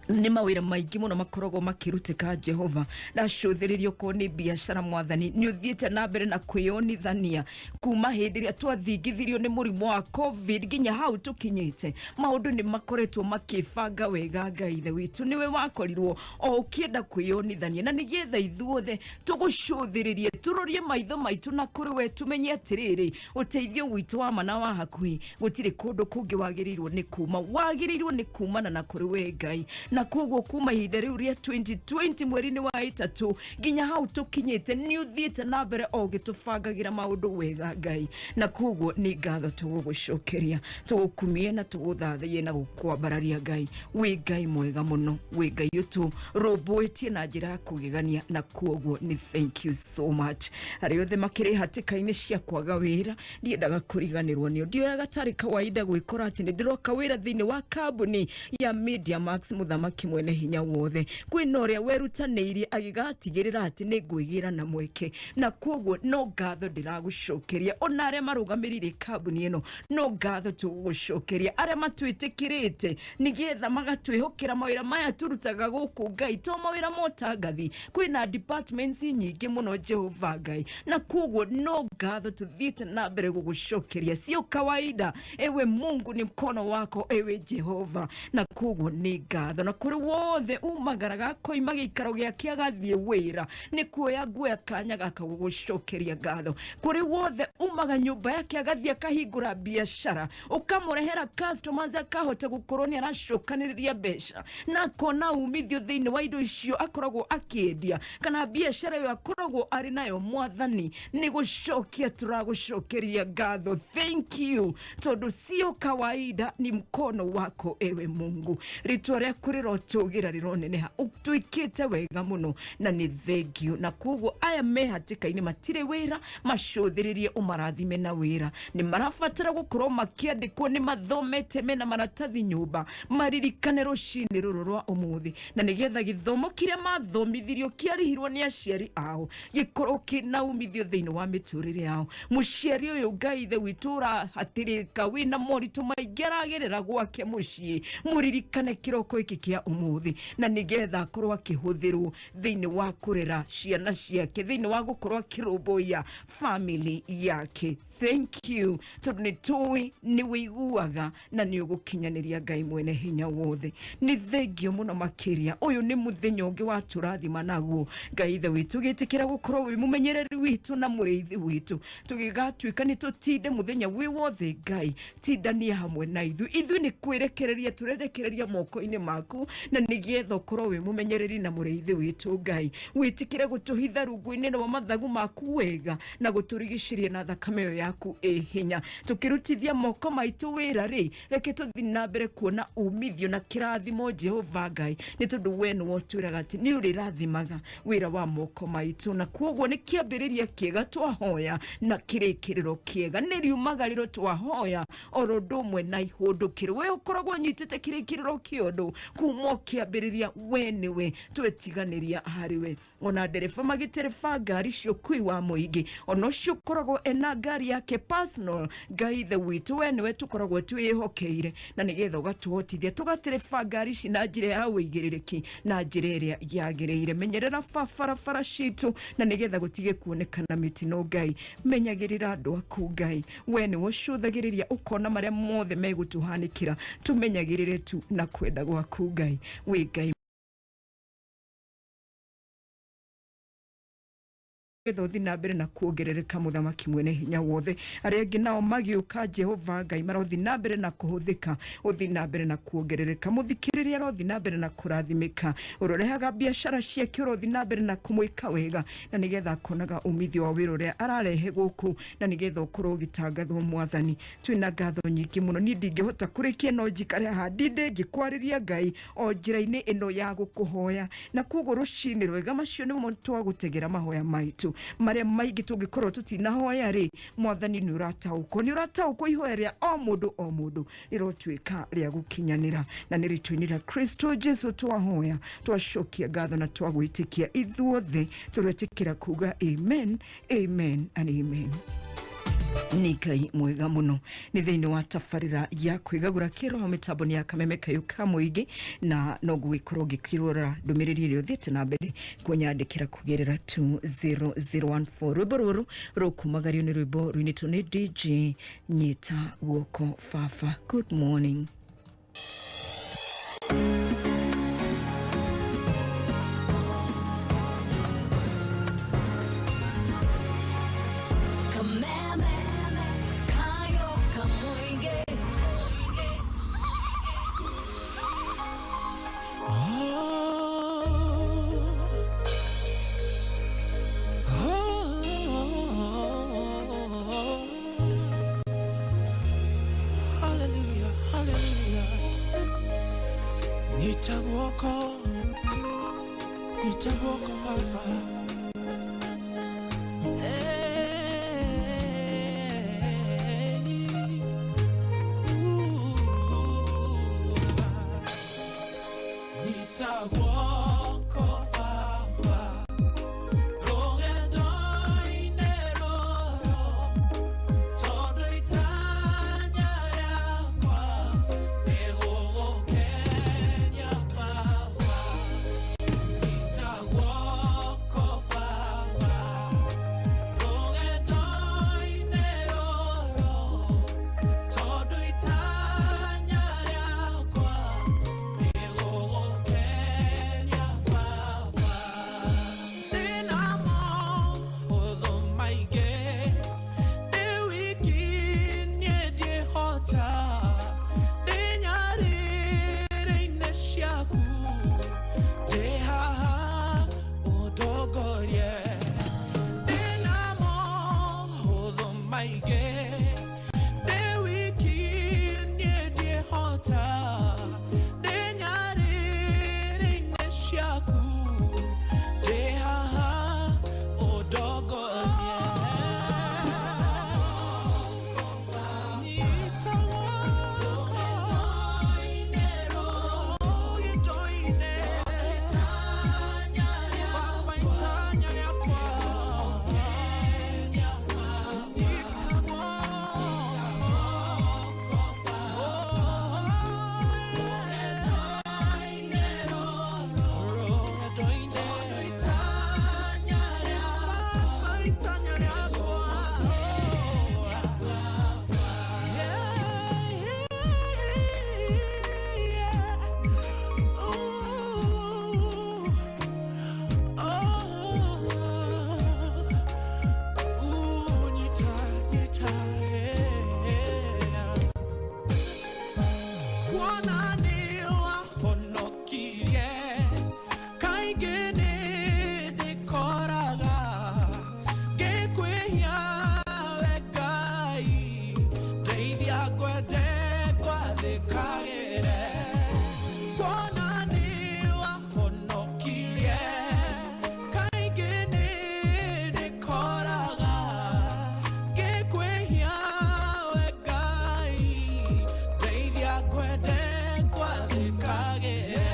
S2: Nĩ mawĩra maingĩ mũno makoragwo makĩrutĩka Jehova, ndacũthĩrĩria okorwo nĩ biacara Mwathani, nĩ ũthiĩte na mbere na kwĩyonithania kuma hĩndĩ ĩrĩa twathingithirio nĩ mũrimũ wa COVID nginya hau tũkinyĩte. Maũndũ nĩ makoretwo makĩbanga wega Ngai ithe witũ, nĩwe wakorirwo o ũkĩenda kwĩyonithania, na nĩgetha ithuothe tũgũcũthĩrĩrie, tũrorie maitho maitũ na kũrĩ we, tũmenye atĩrĩrĩ, ũteithio witũ wa ma na wa hakuhĩ gũtirĩ kũndũ kũngĩ wagĩrĩirwo nĩ kuma, wagĩrĩirwo nĩ kumana na kũrĩ we Ngai. Na koguo kuma ihinda rĩu rĩa 2020 mweri-inĩ wa ĩtatũ nginya hau tũkinyĩte, nĩ ũthiĩte na mbere o ũgĩtũbangagĩra maũndũ wega Ngai, na koguo nĩ ngatho tũgũgũcokeria, tũgũkumie na tũgũthathaiye na gũkwambararia Ngai. Wĩ Ngai mwega mũno, wĩ Ngai ũtũrũmbũĩtie na njĩra ya kũgegania, na koguo nĩ thank you so much. Arĩa othe makĩrĩ hatĩka-inĩ cia kwaga wĩra, ndiendaga kũriganĩrwo nĩo. Ndioyaga tarĩ kawaida gwĩkora atĩ nĩ ndĩroka wĩra thĩinĩ wa kambuni ya Media Max. Mũthamaki mwene hinya wothe, kwĩna ũrĩa werutanĩirie agĩgatigĩrĩra atĩ nĩ ngwĩgĩra na mweke, na koguo no ngatho ndĩragũcokeria. Ona arĩa marũgamĩrĩire kambuni ĩno, no ngatho tũgũgũcokeria, arĩa matwĩtĩkĩrĩte nĩgetha magatwĩhokera mawĩra maya tũrutaga gũkũ Ngai, to mawĩra motangathi, kwĩna departments nyingĩ mũno Jehova Ngai, na koguo no ngatho tũthiĩte na mbere gũgũcokeria. Sio kawaida, ewe Mungu, ni mkono wako ewe Jehova, na koguo nĩ ngatho. Na kũrĩ wothe umagaraga akoima gĩikaro gĩake agathiĩ wĩra, nĩ kuoya nguoya kanya gaka gũgũcokeria ngatho. Kũrĩ wothe umaga nyũmba yake agathiĩ akahingũra biacara, ũkamũrehera customers, akahota gũkorwo nĩ aracokanĩrĩria mbeca na akona umithio thĩinĩ wa indo icio akoragwo akĩendia kana biacara ĩyo akoragwo arĩ nayo, Mwathani, nĩ gũcokia tũragũcokeria ngatho. Thank you, tondũ sio kawaida, ni mkono wako ewe Mungu. Rĩtwa rĩaku rĩrotũgĩra, rĩroneneha, ũtwĩkĩte wega mũno na nĩ thengio. Na koguo aya me hatĩka-inĩ matirĩ wĩra, macũthĩrĩrie ũmarathime na wĩra. Nĩ marabatara gũkorwo makĩandĩkwo, nĩ mathomete, mena maratathi nyũmba, maririkane rũcinĩ rũrũ rwa ũmũthĩ, na nĩgetha gĩthomo kĩrĩa mathomithirio kĩarĩhirwo nĩ aciari ao gĩkorwo kĩna umithio thĩinĩ wa mĩtũrĩre yao. Mũciari ũyũ, Ngai ithe witũ, ũrahatĩrĩka, wĩna moritũ maingĩ aragerera gwake mũciĩ, mũririkane kĩroko gĩkĩ kĩa ũmũthĩ, na nĩgetha akorwo akĩhũthĩrwo thĩinĩ wa kũrera ciana ciake, thĩinĩ wa gũkorwo akĩrũmbũiya family yake. Thank you, tondũ nĩ tũĩ nĩ wĩiguaga na nĩ ũgũkinyanĩria. Ngai mwene hinya wothe, nĩ thengio mũno makĩria. Ũyũ nĩ mũthenya ũngĩ wa tũrathima naguo Ngai ithe witũ, gĩtĩkĩra gũkorwo wĩ mũmenyereri witũ na mũrĩithi witũ, tũgĩgatuĩka nĩ tũtinde mũthenya wĩ wothe. Ngai, tindania hamwe na ithuĩ. Ithuĩ nĩ kwĩrekereria tũrerekereria moko-inĩ maku, na nĩgetha ũkorwo wĩ mũmenyereri na mũrĩithi witũ. Ngai, wĩtĩkĩre gũtũhitha rungu-inĩ rwa mathagu maku wega na gũtũrigicĩria na thakame ĩyo yaku ĩ hinya. Tũkĩrutithia moko maitũ wĩra rĩ, reke tũthiĩ na mbere kuona umithio na kĩrathimo Jehova Ngai, nĩ tondũ we nĩwe ũtwĩraga atĩ nĩ ũrĩrathimaga wĩra wa moko maitũ. Na koguo nĩ kĩambĩrĩria kĩega twahoya na kĩrĩkĩrĩro kĩega, nĩ riumagarĩro twahoya oro ũndũ ũmwe na ihũndũkĩro. We ũkoragwo ũnyitĩte kĩrĩkĩrĩro kĩa ũndũ kuma o kĩambĩrĩria, we nĩwe twetiganĩria harĩ we. Ona ndereba magĩtereba ngari cia ũkui wa mũingĩ, ona ũcio ũkoragwo ena ngari yake personal, Ngai ithe witũ, we nĩwe tũkoragwo twĩhokeire, na nĩgetha ũgatũhotithia tũgatereba ngari ici na njĩra ya ũigĩrĩrĩki na njĩra ĩrĩa yagĩrĩire. Menyerera barabara citũ, na nĩgetha gũtige kuonekana mĩtino. Ngai, menyagĩrĩra andũ aku. Ngai, we nĩwe ũcũthagĩrĩria ũkona marĩa mothe megũtũhanĩkĩra, tũmenyagĩrĩre tu na kwenda gwaku. Ngai, wĩ Ngai. Nĩgetha ũthiĩ na mbere na kuongerereka, mũthamaki mwene hinya wothe. Arĩa angĩ nao magĩũka, Jehova Ngai, marothiĩ na mbere na kũhũthĩka, ũthiĩ na mbere na kuongerereka. Mũthikĩrĩria arothiĩ na mbere na kũrathimĩka, ũrorehaga biacara ciake, ũrothiĩ na mbere na kũmwĩka wega, na nĩgetha akonaga umithio wa wĩra ũrĩa ararehe gũkũ, na nĩgetha ũkorwo ũgĩtangathwo. Mwathani, twĩna ngatho nyingĩ mũno. Niĩ ndingĩhota kũrĩkia, no njikare haha ndinde ngĩkwarĩria Ngai o njĩra-inĩ ĩno ya gũkũhoya. Na koguo rũcinĩ rwega, macio nĩmo twagũtegera mahoya maitũ marĩa maingĩ tũngĩkorwo tũtinahoya rĩ. Mwathani, nĩ ũrataũkwo, nĩ ũrataũkwo ihoya rĩa o mũndũ o mũndũ rĩrotuĩka rĩa gũkinyanĩra, na nĩ rĩtwa-inĩ rĩa Kristo Jesu twahoya, twacokia ngatho na twagwĩtĩkia. Ithuothe tũretĩkĩra kuga amen, amen and amen. Nĩ Ngai mwega mũno. Nĩ thĩinĩ wa tabarĩra ya kwĩgagũra kĩroho, mĩtambo nĩ ya Kameme Kayũ ka Mũingĩ, na no ngũgĩkorwo ngĩkĩrora ndũmĩrĩri ĩrĩa ũthiĩte na mbere kũnyandĩkĩra kũgerera 20014. Rwĩmbo rũrũ rũkumagario nĩ rwĩmbo rũinĩtwo nĩ DJ Nyita Guoko Baba. Good morning.
S1: Kameme kayo kamuinge.
S3: Hallelujah, hallelujah. Nyita guoko, nyita guoko Baba. Hey. Ooh. Nyita guoko Baba. Rũgendo-inĩ rũrũ, tondũ itanya rĩakwa nĩ gũgũkenia Baba. Nyita guoko Baba. Rũgendo-inĩ rũrũ, tondũ itanya rĩakwa nĩ gũgũkenia Baba. Ndĩna maũndũ maingĩ, ndĩ wiki niĩ ndĩhota, ndĩ nyarĩrĩ-inĩ ciaku, ndĩ haha ũndongorie. Ndĩna maũndũ maingĩ, ndĩ wiki niĩ ndĩhota, ndĩ nyarĩrĩ-inĩ ciaku, ndĩ haha ũndongorie. Nyita guoko, rũgendo-inĩ, Baba, itanya rĩakwa. Nyita guoko, rũgendo-inĩ, Baba, itanya rĩakwa. Yeah. Ooh. Oh. Ooh, nyita, nyita, yeah. Kuona nĩ wahonokirie, kaingĩ nĩ ndĩkoraga ngĩkwĩhia we Ngai, ndeithia ngwende ngwathĩkagĩre. Kuona nĩ wahonokirie, kaingĩ nĩ ndĩkoraga ngĩkwĩhia we Ngai, ndeithia ngwende ngwathĩkagĩre.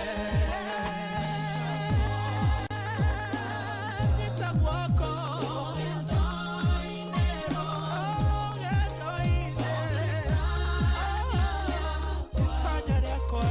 S3: Nyita guoko, rũgendo-inĩ, itanya rĩakwa.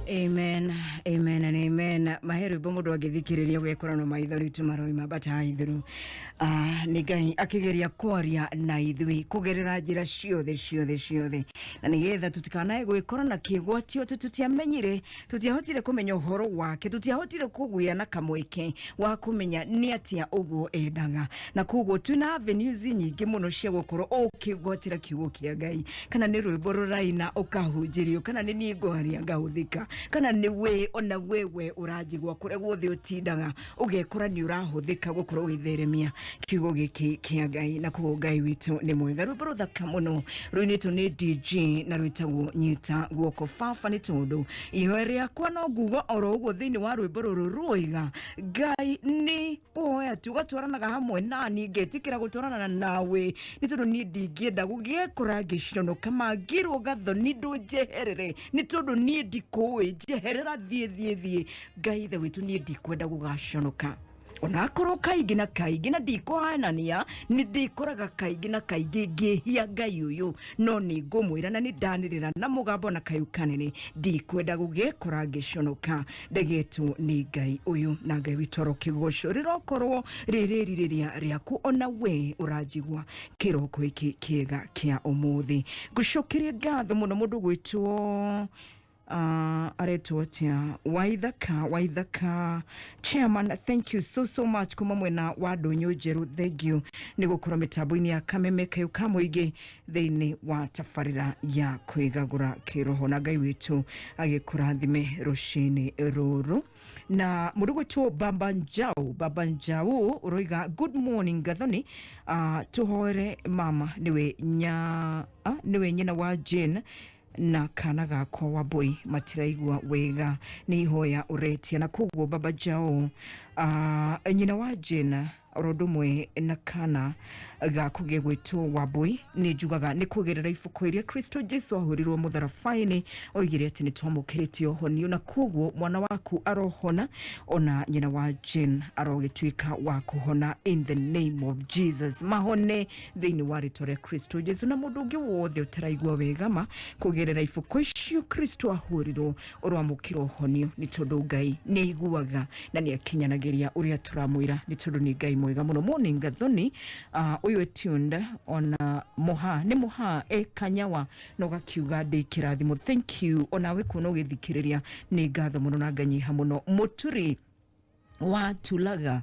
S2: Amen, amen and amen. Mahe rwĩmbo mũndũ angĩthikĩrĩria gwekora no maitho ritũ maroima mbata ithuru. Nĩ Ngai akĩgeria kwaria na ithuĩ kũgerera njĩra ciothe ciothe ciothe, na nĩgetha tũtikanae gwĩkora na kĩgwatio atĩ tũtiamenyire, tũtiahotire kũmenya ũhoro wake, tũtiahotire kũgĩa na kamweke wa kũmenya nĩ atĩa ũguo endaga. Na koguo twĩna avenues nyingĩ mũno cia gũkorwo ũkĩgwatĩra kiugo kĩa Ngai, kana nĩ rwĩmbo rũraina ũkahunjĩrio, kana nĩ niĩ ngwaria ngahũthĩka, kana nĩ we ona wewe ũranjigua kũrĩa guothe ũtindaga ũgekora nĩ ũrahũthĩka gũkorwo ũgĩtheremia kiugo gĩkĩ kĩa Ngai. Na koguo Ngai witũ nĩ mwega. Rwĩmbo rũthaka mũno rũinĩtwo nĩ DJ na rwĩtagwo Nyita Guoko Baba, nĩ tondũ ihoya rĩakwa no nguga oro ũguo thĩinĩ wa rwĩmbo rũrũ rwoiga Ngai nĩ kũhoya tu ũgatwaranaga hamwe nani, ngetĩkĩra gũtwarana nawe, nĩ tondũ niĩ ndingĩenda gũgĩkora ngĩconoka mangĩrwo gathoni ndũnjeherere, nĩ tondũ niĩ ndikũĩ, njeherera thiĩ thiĩ thiĩ. Ngai ithe witũ, niĩ ndikwenda gũgaconoka onakorwo kaingĩ na kaingĩ, na ndikũhanania nĩ ndĩkoraga kaingĩ na kaingĩ ngĩhia Ngai ũyũ, no nĩ ngũmwĩra na nĩ ndanĩrĩra na mũgambo na kayũ kanene, ndikwenda gũgĩkora ngĩconoka ndegetwo nĩ Ngai ũyũ. Na Ngai witũ arokĩgocwo rĩrokorwo rĩrĩri rĩrĩa rĩaku ona we ũranjigua kĩroko gĩkĩ kĩega kĩa ũmũthĩ. Ngũcokeria ngatho mũno mũndũ gwĩtwo aretwo atia, Waithaka, Waithaka chairman, thank you so so much kuma mwena wa Ndũnyũ Njerũ. Thank you nĩ gũkorwo mĩtambo-inĩ ya Kameme kayũ ka mũingĩ thĩinĩ wa tabarĩra ya kwĩgagũra kĩroho, na Ngai witũ agĩkũrathime rũcinĩ rũrũ. Na mũndũ gwĩtwo Baba Njau, Baba Njau ũroiga good morning Gathoni, tũhoere mama nĩwe nya nĩwe nyina wa Jane na kana gakwa wa boy matiraigua wega, nĩ ihoya ũretia. Na koguo Baba Jao, nyina wa Jane oro ũndũ ũmwe na kana gaku gegwĩtwo Wambui, nĩ njugaga nĩ kũgerera ibuku iria Kristo Jesu ahũrirwo mũtharaba-inĩ, oigire atĩ nĩ twamũkĩrĩte ũhonio, na koguo mwana waku arohona ona nyina wa Jane arogĩtuĩka wa kũhona in the name of Jesus, mahone thĩinĩ wa rĩtwa rĩa Kristo Jesu. Na mũndũ ũngĩ wothe ũtaraigua wega ma kũgerera ibuku icio Kristo ahũrirwo, ũroamũkĩra ũhonio, nĩ tondũ Ngai nĩ aiguaga na nĩ akinyanagĩria ũrĩa tũramwĩra, nĩ tondũ nĩ Ngai mwega mũno. Morning Gathoni, ũyũ etunda ona moha nĩ moha e kanyawa na ũgakiuga ndĩ kĩrathimo, thank you onawe kuona ũgĩthikĩrĩria, nĩ ngatho mũno na nganyiha mũno. Mũturi wa Tulaga,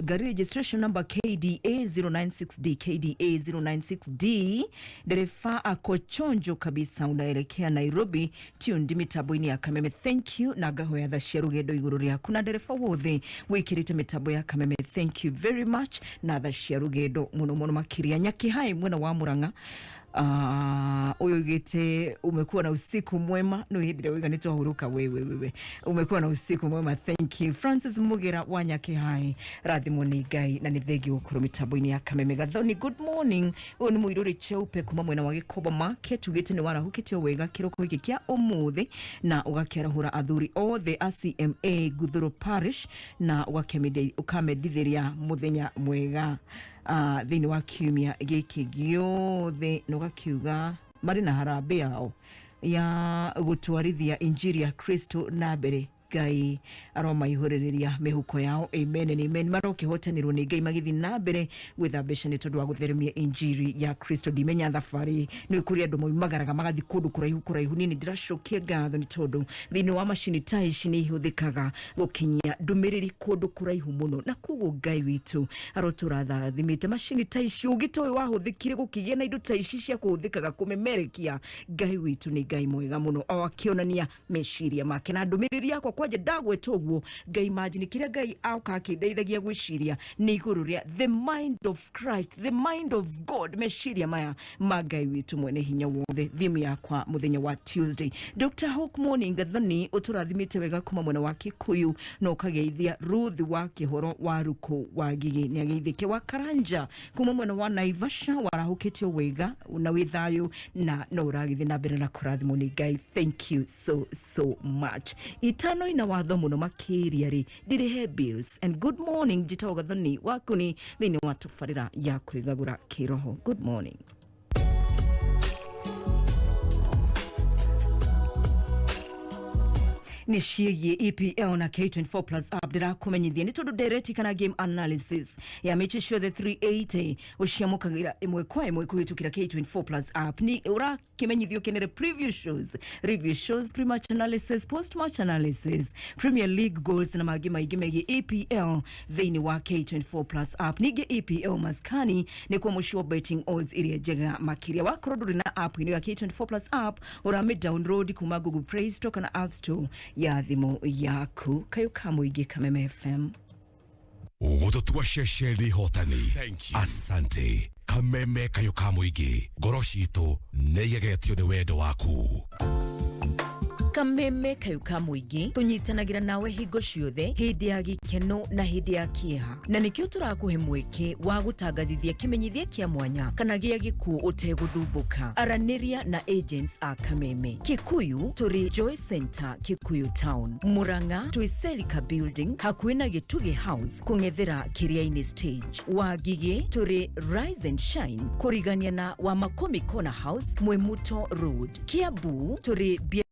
S2: gari registration number KDA 096D, KDA 096D, dereva ako chonjo kabisa, unaelekea Nairobi, tuned mitambo-inĩ ya Kameme, thank you. Na ngahoya tha cia rũgendo igũrũ rĩaku na ndereba wothe wĩkĩrĩte mĩtambo ya Kameme, thank you very much, na tha cia rũgendo mũno mũno makĩria. Nyakĩhai mwena wa Murang'a. Ũyũ ugĩte umekuwa na usiku mwema. No hĩndĩ ĩrĩa wĩga nĩ twahurũka. Wewe wewe, umekuwa na usiku mwema, thank you. Francis Mugira wa Nyakĩhai, rathimwo nĩ Ngai na nĩ thengio gũkorwo mĩtambo-inĩ ya Kameme. Gathoni, good morning. Ũyũ nĩ mũirũrĩ cheupe kuma mwena wa Gĩkombo Market, ugĩte nĩ warahũkĩte o wega kĩroko gĩkĩ kĩa ũmũthĩ na ũgakĩarahũra athuri othe a CMA Guthuru Parish na ũkamendithĩria mũthenya mwega thĩinĩ wa kiumia gĩkĩ gĩothe, na ũgakiuga marĩ na harambĩ yao ya gũtwarithia injiri ya Kristo na mbere. Ngai aromaihũrĩrĩria mĩhuko yao, amen and amen. Marokĩhotanĩrwo nĩ Ngai magĩthiĩ na mbere gwetha mbeca nĩ tondũ wa gũtheremia injiri ya Kristo. Ndimenya thabarĩ nĩ kũrĩ andũ moimagaraga magathiĩ kũndũ kũraihu kũraihu. Niĩ nĩ ndĩracokia ngatho nĩ tondũ thĩinĩ wa macini ta ici nĩ ihũthĩkaga gũkinyia ndũmĩrĩri kũndũ kũraihu mũno, na koguo Ngai witũ arotũra tharathimĩte macini ta ici. Ũgĩ ta ũyũ wahũthĩkire gũkĩgĩa na indo ta ici cia kũhũthĩkaga kũmemerekia. Ngai witũ nĩ Ngai mwega mũno, o akĩonania meciria make na ndũmĩrĩri yakwa. Kwanja ndagweta ũguo, Ngai imagine kĩrĩa Ngai aoka akĩndeithagia gwĩciria nĩ igũrũ rĩa the mind of Christ, the mind of God, meciria maya ma Ngai witũ mwene hinya wothe. Thimu yakwa mũthenya wa Tuesday. Dr Hope Morning Gathoni, ũtũrathimĩte wega kuma mwena wa Kikuyu na ũkageithia Ruth wa Kĩhoro wa Ruku wa Ngigi, nĩ ageithĩke. Wa Karanja kuma mwena wa Naivasha, warahũkĩtio wega na wĩ thayũ na no ũragĩthiĩ na mbere na kũrathimwo nĩ Ngai, thank you so so much. Itano ina watho mũno makĩria rĩ ndirĩhe bills. And good morning, njĩtagwo Gathoni Wakuni thĩinĩ wa tabarĩra ya kwĩgagũra kĩroho. Good morning. Nĩ ciĩgiĩ EPL na K24 Plus app. Ndĩrakũmenyithia nĩ tondũ ndereti kana game analysis ya mĩchi ciothe 380 ũciamũkagĩra ĩmwe kwa ĩmwe kũhĩtũkĩra K24 Plus app. Nĩ ũrakĩmenyithio ũkenere preview shows, review shows, pre-match analysis, post-match analysis, Premier League goals na mangĩ maingĩ megiĩ EPL thĩinĩ wa K24 Plus app. Ningĩ EPL maskani nĩ kwa mũciĩ wa betting odds iria njega makĩria. Wakorwo ndũrĩ na app ĩno ya K24 Plus app, ũramĩ download kuma Google Play Store kana App Store ya thimũ yaku. Kayũ ka mũingĩ, Kameme FM.
S4: Gũtũtua ceceni hotani. Asante Kameme kayũ ka mũingĩ, ngoro citũ nĩ igegetio nĩ wendo waku.
S2: Kameme kayũ ka mũingĩ, tũnyitanagĩra nawe hingo ciothe, hĩndĩ ya gĩkeno na hĩndĩ ya kĩeha, na nĩkĩo tũrakũhe mweke wa gũtangathithia kĩmenyithia kĩa mwanya kana gĩa gĩkuũ ũtegũthumbũka. Aranĩria na agents a Kameme. Kikuyu tũrĩ Joy Center, Kikuyu Town. Murang'a twĩ Selika Building, hakuhĩ na Gĩtugĩ House, kũng'ethera Kĩrĩa-inĩ stage. Wangigĩ tũrĩ Rise and Shine, kũrigania na Wamakomi Corner House, Mwimuto Road. Kiambu tũrĩ Bia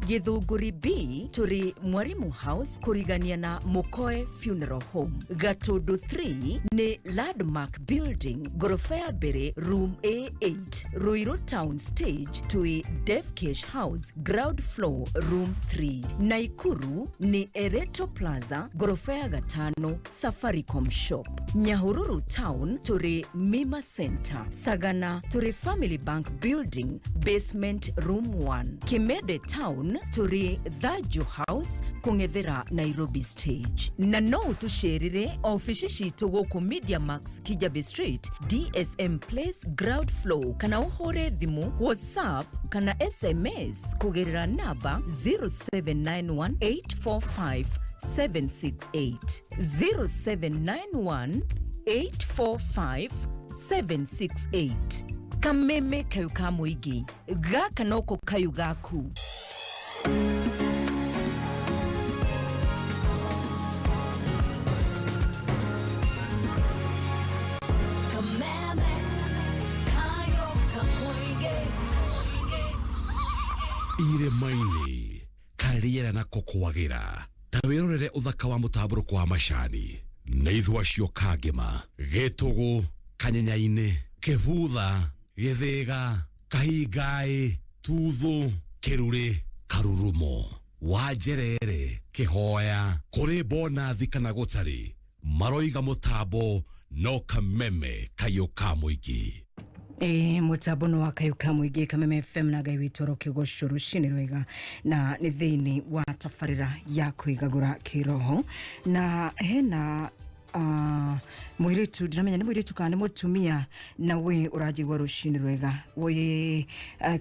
S2: Githunguri B tũrĩ Mwarimu House, kũrigania na Mukoe Funeral Home. Gatundu 3 nĩ Landmark Building, ngoroba ya mbere, room A8. Ruiru Town Stage twĩ Defcash House, ground floor, room 3. Naikuru nĩ Ereto Plaza, ngoroba ya gatano, Safaricom Shop. Nyahururu Town tũrĩ Mima Center. Sagana tũrĩ Family Bank Building, basement, room 1. Kimede Town tũrĩ Thanju House, kũng'ethera Nairobi Stage. Na no ũtũcerere ofici citũ gũkũ Media Max, Kijabe Street, DSM Place, ground floor, kana ũhũre thimũ, WhatsApp kana SMS kũgerera namba 0791 845 768, 0791 845 768. Kameme kayũ ka mũingĩ, gaka noko kayũ gaku.
S1: Kameme kayo kamuinge.
S4: Irĩma-inĩ karĩera nako kwagĩra, ta wĩrorere ũthaka wa mũtambũrũko wa macani nĩ ithua cio kangĩma gĩtũgũ kanyenya-inĩ kĩbutha gĩthĩga kahingaĩ tuthũ kĩrurĩ karurumo wanjerere kĩhoya kũrĩ bonathi kana gũtarĩ maroiga mũtambo no Kameme kayũ ka mũingĩ.
S2: Ĩ mũtambo nĩ wa kayũ ka mũingĩ, Kameme FM, na Ngai witũ arokĩgocwo. Rũcinĩ rwega, na nĩ thĩinĩ wa tabarĩra ya kwĩgagũra kĩroho na hena Mũirĩtu, ndiramenya nĩ mũirĩtu kana nĩ mũtumia, na we ũranjigua rũcinĩ rwega, wĩ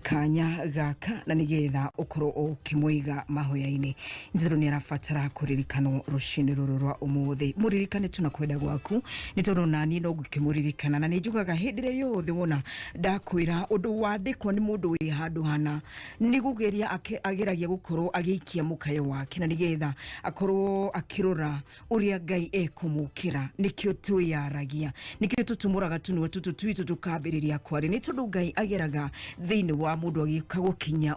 S2: kanya gaka na nĩgetha ũkorwo ũkĩmũiga mahoya-inĩ, nĩ tondũ nĩ arabatara kũririkanwo rũcinĩ rũrũ rwa ũmũthĩ. Mũririkane tu na kwenda gwaku, nĩ tondũ nani no ngũkĩmũririkana, na nĩ njugaga hĩndĩ ĩrĩa yothe wona ndakwĩra ũndũ wandĩkwo nĩ mũndũ wĩ handũ hana, nĩ kũgeria ageragia gũkorwo agĩikia mũkayo wake na nĩgetha akorwo akĩrora ũrĩa Ngai ekũmũkĩra. Nĩkĩo twĩyaragia, nĩkĩo tũtumũraga tũnua tũtũ twitũ tũkambĩrĩria kwaria, nĩ tondũ Ngai ageraga thĩinĩ wa mũndũ agĩũka gũkinya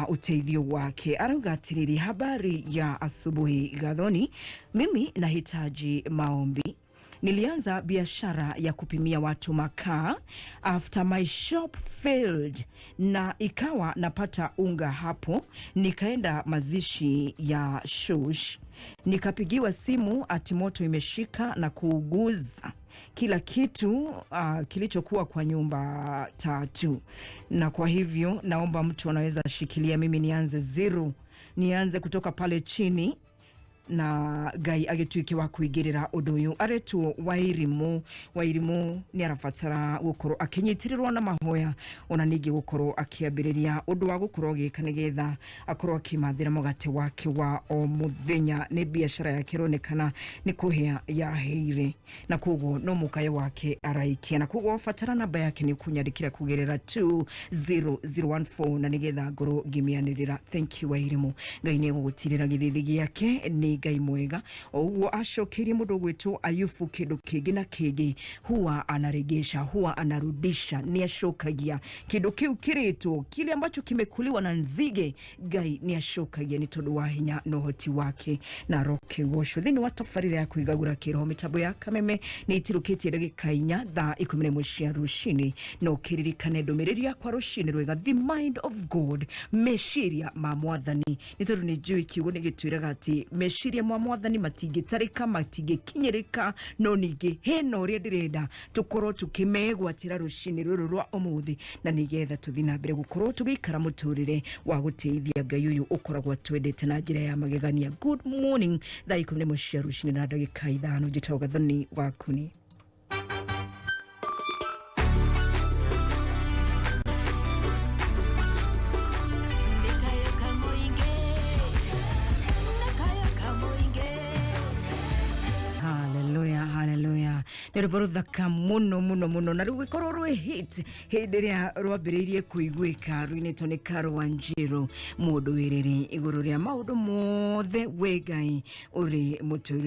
S2: ũteithio wake. Arauga atĩrĩrĩ, "Habari ya asubuhi Gathoni, mimi nahitaji maombi. Nilianza biashara ya kupimia watu makaa after my shop failed na ikawa napata unga hapo. Nikaenda mazishi ya shush, nikapigiwa simu ati moto imeshika na kuuguza kila kitu kilichokuwa kwa nyumba tatu, na kwa hivyo naomba mtu anaweza shikilia mimi nianze zero, nianze kutoka pale chini na Ngai agĩtuĩke wa kũingĩrĩra ũndũ ũyũ." Aretwo Wairimu. Wairimu nĩ arabatara gũkorwo akĩnyitĩrĩrwo na mahoya, ona ningĩ gũkorwo akĩambĩrĩria ũndũ wa gũkorwo agĩka nĩgetha akorwo akĩmathĩra mũgate wake wa o mũthenya. Nĩ biacara yake ĩronekana nĩ kũhĩa yahĩire, na koguo no mũkayo wake araikia, na koguo wabatara namba yake nĩ ũkũnyandĩkĩra kũgerera 20014 na nĩgetha ngorwo ngĩmĩanĩrĩra. Thank you, Wairimu. Ngai nĩ egũgũtirĩra gĩthithi gĩake, nĩ Ngai mwega. O ũguo acokeirie mũndũ ũgwĩtwo Ayubu kĩndũ kĩngĩ na kĩngĩ, huwa anaregesha, huwa anarudisha, nĩ acokagia kĩndũ kĩu kĩrĩtwo, kile ambacho kimekuliwa na nzige. Ngai nĩ acokagia nĩ tondũ wa hinya na ũhoti wake, na roke gocwo. Thĩinĩ wa tabarĩra ya kwĩgagũra kĩroho, mĩtambo ya Kameme nĩ itirũkĩtie ndagĩka 4 thaa 11 cia rũcinĩ. No kĩririkane ndũmĩrĩri yakwa rũcinĩ rwega, the mind of God, meciria ma Mwathani, nĩ tondũ nĩ njũĩ kiugo nĩ gĩtwĩraga atĩ meciria ma Mwathani matingĩtarĩka, matingĩkinyĩrĩka. No ningĩ hena ũrĩa ndĩrenda tũkorwo tũkĩmegwatĩra rũcinĩ rũrũ rwa ũmũthĩ, na nĩgetha tũthiĩ na mbere gũkorwo tũgĩikara mũtũrĩre wa gũtĩithia Ngai ũyũ ũkoragwo atwendete na njĩra ya magegania. Good morning, thaa 11 cia rũcinĩ na ndagĩka 5. Njĩtagwo Gathoni Wakuni.
S1: Nĩkayo kamũingĩ, nĩkayo kamũingĩ.
S2: Haleluya, haleluya. Nĩ rwĩmbo rũthaka mũno mũno mũno, na rũgĩkorwo rwĩ hit hĩndĩ ĩrĩa rwambĩrĩirie kũiguĩka, rũinĩtwo nĩ Caro Wanjiru, mũndũ wĩrĩrĩ igũrũ rĩa maũndũ mothe, we Ngai ũrĩ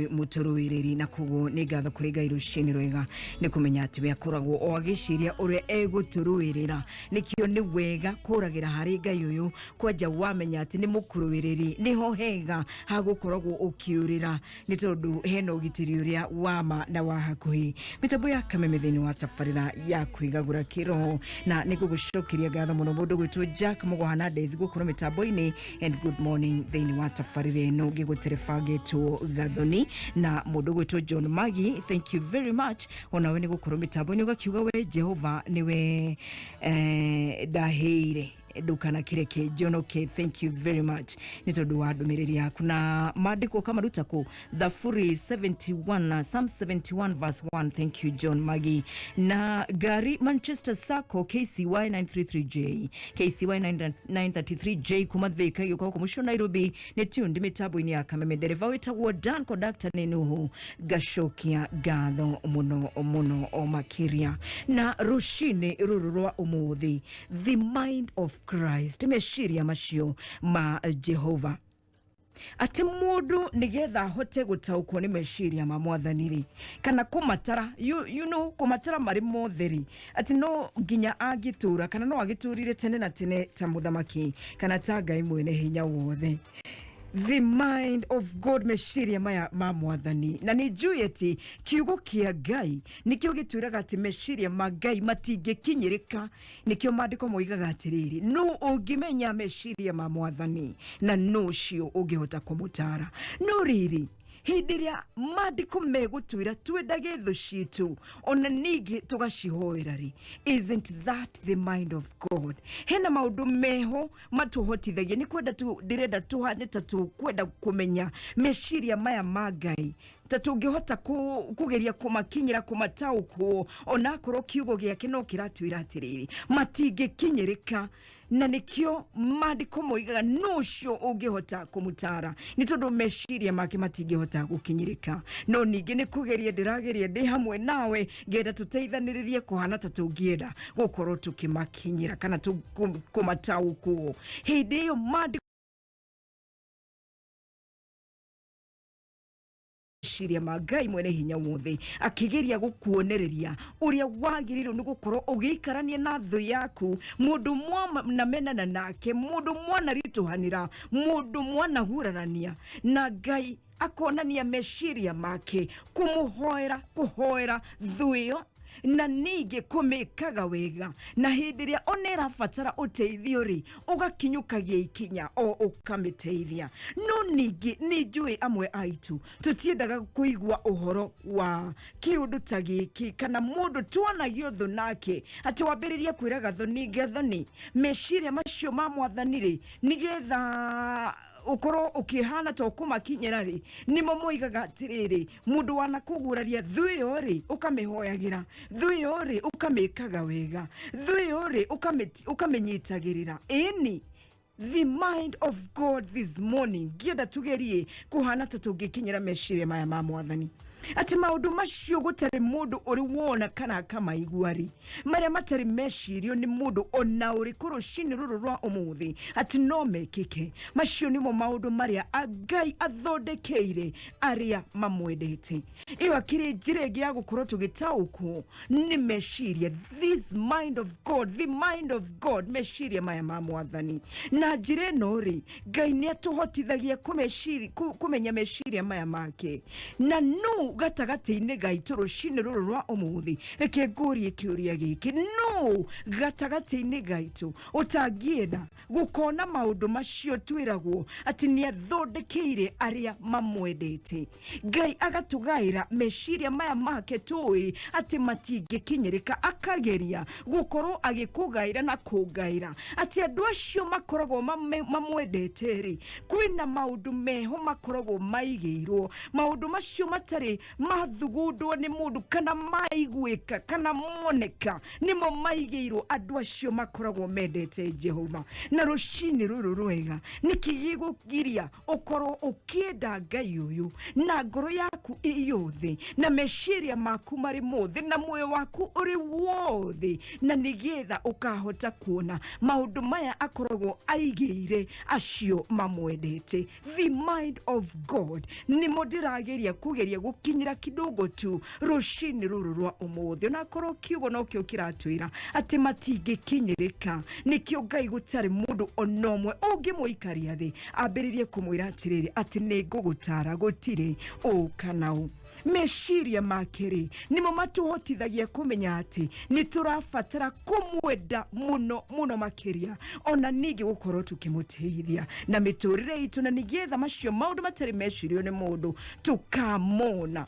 S2: mũtũrũĩrĩri. Na koguo nĩ ngatho kũrĩ Ngai rũcinĩ rwega nĩ kũmenya atĩ we akoragwo o agĩciria ũrĩa egũtũrũĩrĩra. Nĩkĩo nĩ wega kũragĩra harĩ Ngai ũyũ, kwanja wamenya atĩ nĩ mũkũrũĩrĩri, nĩho hega hagũkoragwo ũkĩũrĩra, nĩ tondũ hena ũgitĩri ũrĩa wama na wa hakuhĩ. Mĩtambo ya Kameme thĩinĩ wa tabarĩra ya kwĩgagũra kĩroho, na nĩ ngũgũcokeria ngatho mũno mũndũ gwĩtwo Jack Mũgo Hernandez gũkorwo mĩtambo-inĩ, and good morning thĩinĩ wa tabarĩra ĩno ngĩgũterebangĩtwo Gathoni, na mũndũ gwĩtwo John Magi, thank you very much onawe nĩ gũkorwo mĩtambo-inĩ, ũgakiuga we Jehova nĩwe ndaheire, ndukanakireke njonoke. Thank you very much nĩ tondũ wa ndũmĩrĩri yaku. Na maandĩko kamaruta kũ Thaburi 71, Psalm 71 verse 1. Thank you, John Magi. Na ngari Manchester Sacco KCY 933J, KCY 933J kuma Thika gĩũka gũkũ mũciĩ wa Nairobi nĩ tuned mĩtambo-inĩ ya Kameme. Ndereba wĩtagwo Dan, conductor nĩ Nuhu. Ngacokia ngatho mũno mũno o makĩria. Na rũcinĩ rũrũ rwa ũmũthĩ, the mind of Christ, meciria macio ma Jehova, atĩ mũndũ nĩgetha ahote gũtaũkwo nĩ meciria ma Mwathani rĩ, kana kũmatara, kũmatara marĩ mothe rĩ, atĩ no nginya angĩtũra, kana no agĩtũrire tene na tene ta mũthamaki kana ta Ngai mwene hinya wothe. The mind of God, meciria maya ma Mwathani. Na nĩ njũĩ atĩ kiugo kĩa Ngai nĩkĩo gĩtwĩraga atĩ meciria ma Ngai matingĩkinyĩrĩka. Nĩkĩo maandĩko moigaga atĩrĩrĩ, nũ ũngĩmenya meciria ma Mwathani, na nũ ũcio ũngĩhota kũmũtara? No rĩrĩ, Hĩndĩ ĩrĩa maandĩko megũtwĩra twendage thũ citũ ona ningĩ tũgacihoera rĩ, isn't that the mind of God? Hena maũndũ meho matũhotithagia nĩ kwenda tu, ndĩrenda tũhane ta tũkwenda kũmenya meciria maya ma Ngai, ta tũngĩhota kũgeria kũmakinyĩra, kũmataũkwo, onakorwo kiugo gĩake no kĩratwĩra atĩrĩrĩ, matingĩkinyĩrĩka, na nĩkĩo maandĩko moigaga no ũcio ũngĩhota kũmũtara, nĩ tondũ meciria make matingĩhota gũkinyĩrĩka. No ningĩ nĩ kũgeria ndĩrageria ndĩ hamwe nawe, ngenda tũteithanĩrĩrie kũhana ta tũngĩenda gũkorwo tũkĩmakinyĩra kana kũmataũkwo. Hĩndĩ ĩyo maandĩko meciria ma Ngai mwene hinya wothe akĩgeria gũkuonereria ũrĩa wagĩrĩirwo nĩ gũkorwo ũgĩikarania na thũ yaku, mũndũ mwanamenana nake, mũndũ mwanaritũhanĩra, mũndũ mwanahurarania na Ngai akonania meciria make, kũmũhoera, kũhoera thũ ĩyo, na ningĩ kũmĩkaga wega, na hĩndĩ ĩrĩa ona ĩrabatara ũteithio rĩ, ũgakinyũkagia ikinya o ũkamĩteithia. No ningĩ nĩ njũĩ amwe aitũ tũtiendaga kũigua ũhoro wa kĩũndũ ta gĩkĩ, kana mũndũ twanagio thũ nake, atĩ wambĩrĩrie kwĩraga thoni gathoni meciria macio ma mwathani rĩ, nĩgetha ũkorwo ũkĩhana ta ũkũmakinyĩra rĩ, nĩmo moigaga atĩrĩrĩ, mũndũ wanakũguraria thũ ĩyo rĩ, ũkamĩhoyagĩra, thũ ĩyo rĩ, ũkamĩkaga wega, thũ ĩyo rĩ, ũkamĩnyitagĩrĩra. Ĩni the mind of God this morning, ngĩenda tugerie kũhana ta tũngĩkinyĩra meciria maya ma mwathani, atĩ maũndũ macio gũtarĩ mũndũ ũrĩ wona kana akamaigua rĩ, marĩa matarĩ mecirio nĩ mũndũ ona ũrĩkũ rũcinĩ rũrũ rwa ũmũthĩ atĩ no mekĩke, macio nĩmo maũndũ marĩa Ngai athondekeire arĩa mamwendete. Ĩyo akĩrĩ njĩra ĩngĩ ya gũkorwo tũgĩtaũkwo nĩ meciria, this mind of God, the mind of God, meciria maya ma mwathani. Na njĩra ĩno rĩ, Ngai nĩ atũhotithagia kũmenya meciria maya make. Na nũ gatagatĩ-inĩ gaitũ rũcinĩ rũrũ rwa ũmũthĩ, reke ngũrie kĩũria gĩkĩ, nũ gatagatĩ-inĩ gaitũ ũtangĩenda gũkona maũndũ macio twĩragwo atĩ nĩ athondekeire arĩa mamwendete? Ngai agatũgaĩra meciria maya make tũĩ atĩ matingĩkinyĩrĩka, akageria gũkorwo agĩkũgaĩra na kũngaĩra atĩ andũ acio makoragwo mamwendete rĩ, kwĩna maũndũ meho makoragwo maigĩirwo, maũndũ macio matarĩ mathugundwo nĩ mũndũ kana maiguĩka kana moneka, nĩmo maigĩirwo andũ acio makoragwo mendete Jehova. Na rũcinĩ rũrũ rwega, nĩkĩ gĩgũgiria ũkorwo ũkĩenda Ngai ũyũ na ngoro yaku ĩ yothe, na meciria maku marĩ mothe, na muoyo waku ũrĩ wothe, na nĩgetha ũkahota kuona maũndũ maya akoragwo aigĩire acio mamwendete? The mind of God nĩmo ndĩrageria kũgeria gũkinyĩra kidogo tu rũcinĩ rũrũ rwa ũmũthĩ, onakorwo kiugo nokĩo kĩratwĩra atĩ matingĩkinyĩrĩka. Nĩkĩo Ngai gũtarĩ mũndũ ona ũmwe ũngĩmũikaria thĩ ambĩrĩrie kũmwĩra atĩrĩrĩ, atĩ nĩ ngũgũtara, gũtirĩ ũ kana ũ. Meciria make rĩ, nĩmo matũhotithagia kũmenya atĩ nĩ tũrabatara kũmwenda mũno mũno makĩria, ona ningĩ gũkorwo tũkĩmũteithia na mĩtũrĩre itũ, na nĩgetha macio maũndũ matarĩ mecirio nĩ mũndũ tũkamona.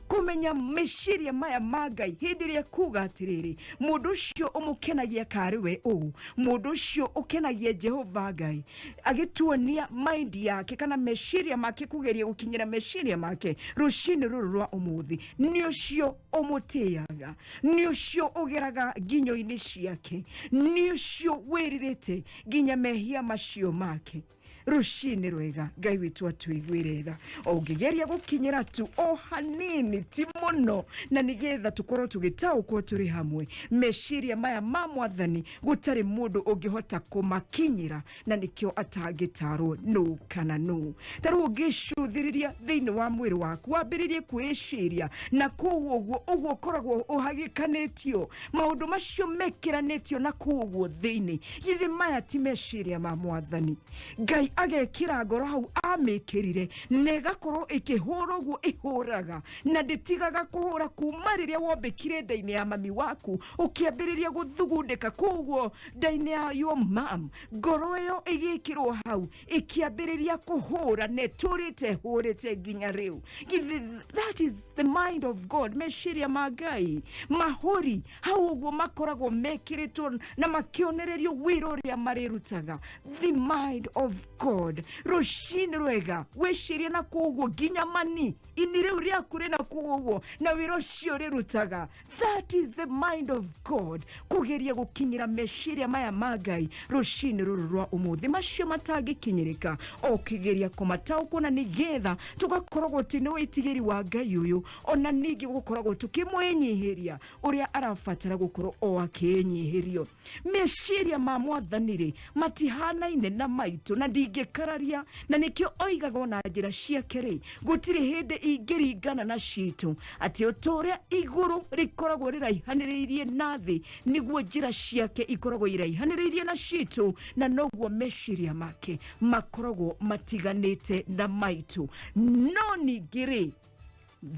S2: Kũmenya meciria maya ma Ngai hĩndĩ ĩrĩa kuga atĩrĩrĩ, mũndũ ũcio ũmũkenagia karĩ we ũũ, mũndũ ũcio ũkenagia Jehova Ngai agĩtuonia mind yake kana meciria make, kũgeria gũkinyĩra meciria make rũcinĩ rũrũ rwa ũmũthĩ, nĩ ũcio ũmũtĩaga, nĩ ũcio ũgeraga nginyo-inĩ ciake, nĩ ũcio wĩrirĩte nginya mehia macio make. Rũcinĩ rwega, Ngai witũ atũiguĩre tha. Ũngĩgeria gũkinyĩra tu o hanini, ti mũno, na nĩgetha tũkorwo tũgĩtaũkwo tũrĩ hamwe meciria maya ma mwathani gũtarĩ mũndũ ũngĩhota kũmakinyĩra, na nĩkĩo atangĩtarwo nũ kana nũ. Ta rĩu ũngĩcũthĩrĩria thĩinĩ wa mwĩrĩ waku, wambĩrĩrie kwĩciria na kũu ũguo ũguo ũkoragwo ũhagĩkanĩtio, maũndũ macio mekĩranĩtio na kũu ũguo thĩinĩ, githĩ maya ti meciria ma mwathani? Ngai Agekĩra ngoro hau amĩkĩrire na ĩgakorwo ĩkĩhũra ũguo ĩhũraga na ndĩtigaga kũhũra kuma rĩrĩa wombĩkire nda-inĩ ya mami waku, ũkĩambĩrĩria gũthugundĩka koguo nda-inĩ ya your mom, ngoro ĩyo ĩgĩkĩrwo hau ĩkĩambĩrĩria kũhũra na ĩtũrĩte ĩhũrĩte nginya rĩu. Githĩ that is the mind of God? Meciria ma Ngai mahũri hau ũguo makoragwo mekĩrĩtwo na makĩonererio wĩra ũrĩa marĩrutaga. The mind of God. Rũcinĩ rwega, wĩcirie na koguo nginya mani ini rĩu rĩaku rĩna kũu ũguo na wĩra ũcio rĩrutaga. That is the mind of God. Kũgeria gũkinyĩra meciria maya ma Ngai rũcinĩ rũrũ rwa ũmũthĩ, macio matangĩkinyĩrĩka, o kĩgeria kũmataũkwo na nĩgetha tũgakoragwo atĩ nĩ wĩtigĩri wa Ngai ũyũ, ona ningĩ gũkoragwo tũkĩmwĩnyihĩria ũrĩa arabatara gũkorwo o akĩnyihĩrio. Meciria ma Mwathani rĩ, matihanaine na maitũ na ndingĩkararia, na nĩkĩo oigaga ona njĩra ciake rĩ, gũtirĩ hĩndĩ ingĩringana na citũ, atĩ o ta ũrĩa igũrũ rĩkoragwo rĩraihanĩrĩirie na thĩ, nĩguo njĩra ciake ikoragwo iraihanĩrĩirie na citũ, na noguo meciria make makoragwo matiganĩte na maitũ. No ningĩ rĩ,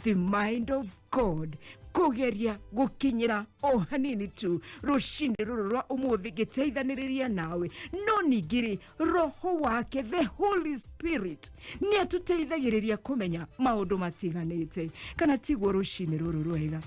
S2: the mind of God, kũgeria gũkinyĩra o hanini tu rũcinĩ rũrũ rwa ũmũthĩ ngĩteithanĩrĩria nawe. No ningĩ rĩ, Roho wake, the Holy Spirit, nĩ atũteithagĩrĩria kũmenya maũndũ matiganĩte, kana tiguo? Rũcinĩ rũrũ rwega,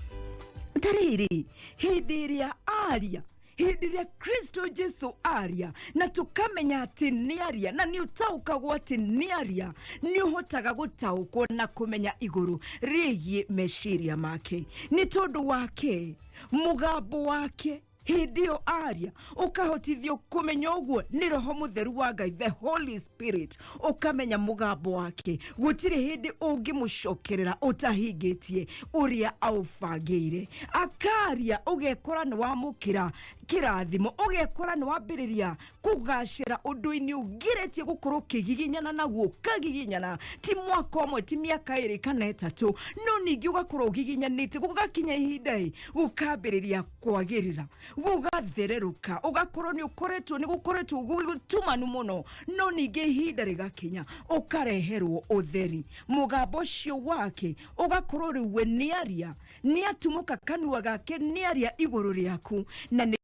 S2: tarĩrĩ hĩndĩ ĩrĩa aria, hĩndĩ ĩrĩa Kristo Jesu aria na tũkamenya atĩ nĩ aria, na nĩ ũtaũkagwo atĩ nĩ aria, nĩ ũhotaga gũtaũkwo na kũmenya igũrũ rĩgiĩ meciria make, nĩ tondũ wake mũgambo wake hĩndĩ ĩyo aria ũkahotithio kũmenya ũguo nĩ Roho Mũtheru wa Ngai, the Holy Spirit. Ũkamenya mũgambo wake gũtirĩ hĩndĩ ũngĩmũcokerera ũtahingĩtie ũrĩa aũbangĩire. Akaria, ũgekora nĩ wamũkĩra kĩrathimo, ũgekora nĩ wambĩrĩria kũgacĩra ũndũ-inĩ ũngĩrĩtie gũkorwo ũkĩgiginyana naguo, ũkagiginyana ti mwaka ũmwe, ti mĩaka 2 kana 3, no ningĩ ũgakorwo ũgiginyanĩte, gũgakinya ihinda ĩ gũkambĩrĩria kwagĩrĩra, gũgathererũka, ũgakorwo nĩ ũkoretwo nĩ gũkoretwo gwĩ gũtumanu mũno, no ningĩ ihinda rĩgakinya ũkareherwo ũtheri. Mũgambo ũcio wake ũgakorwo rĩu we nĩaria, nĩatumũka kanua gake, nĩaria igũrũ rĩaku na nĩ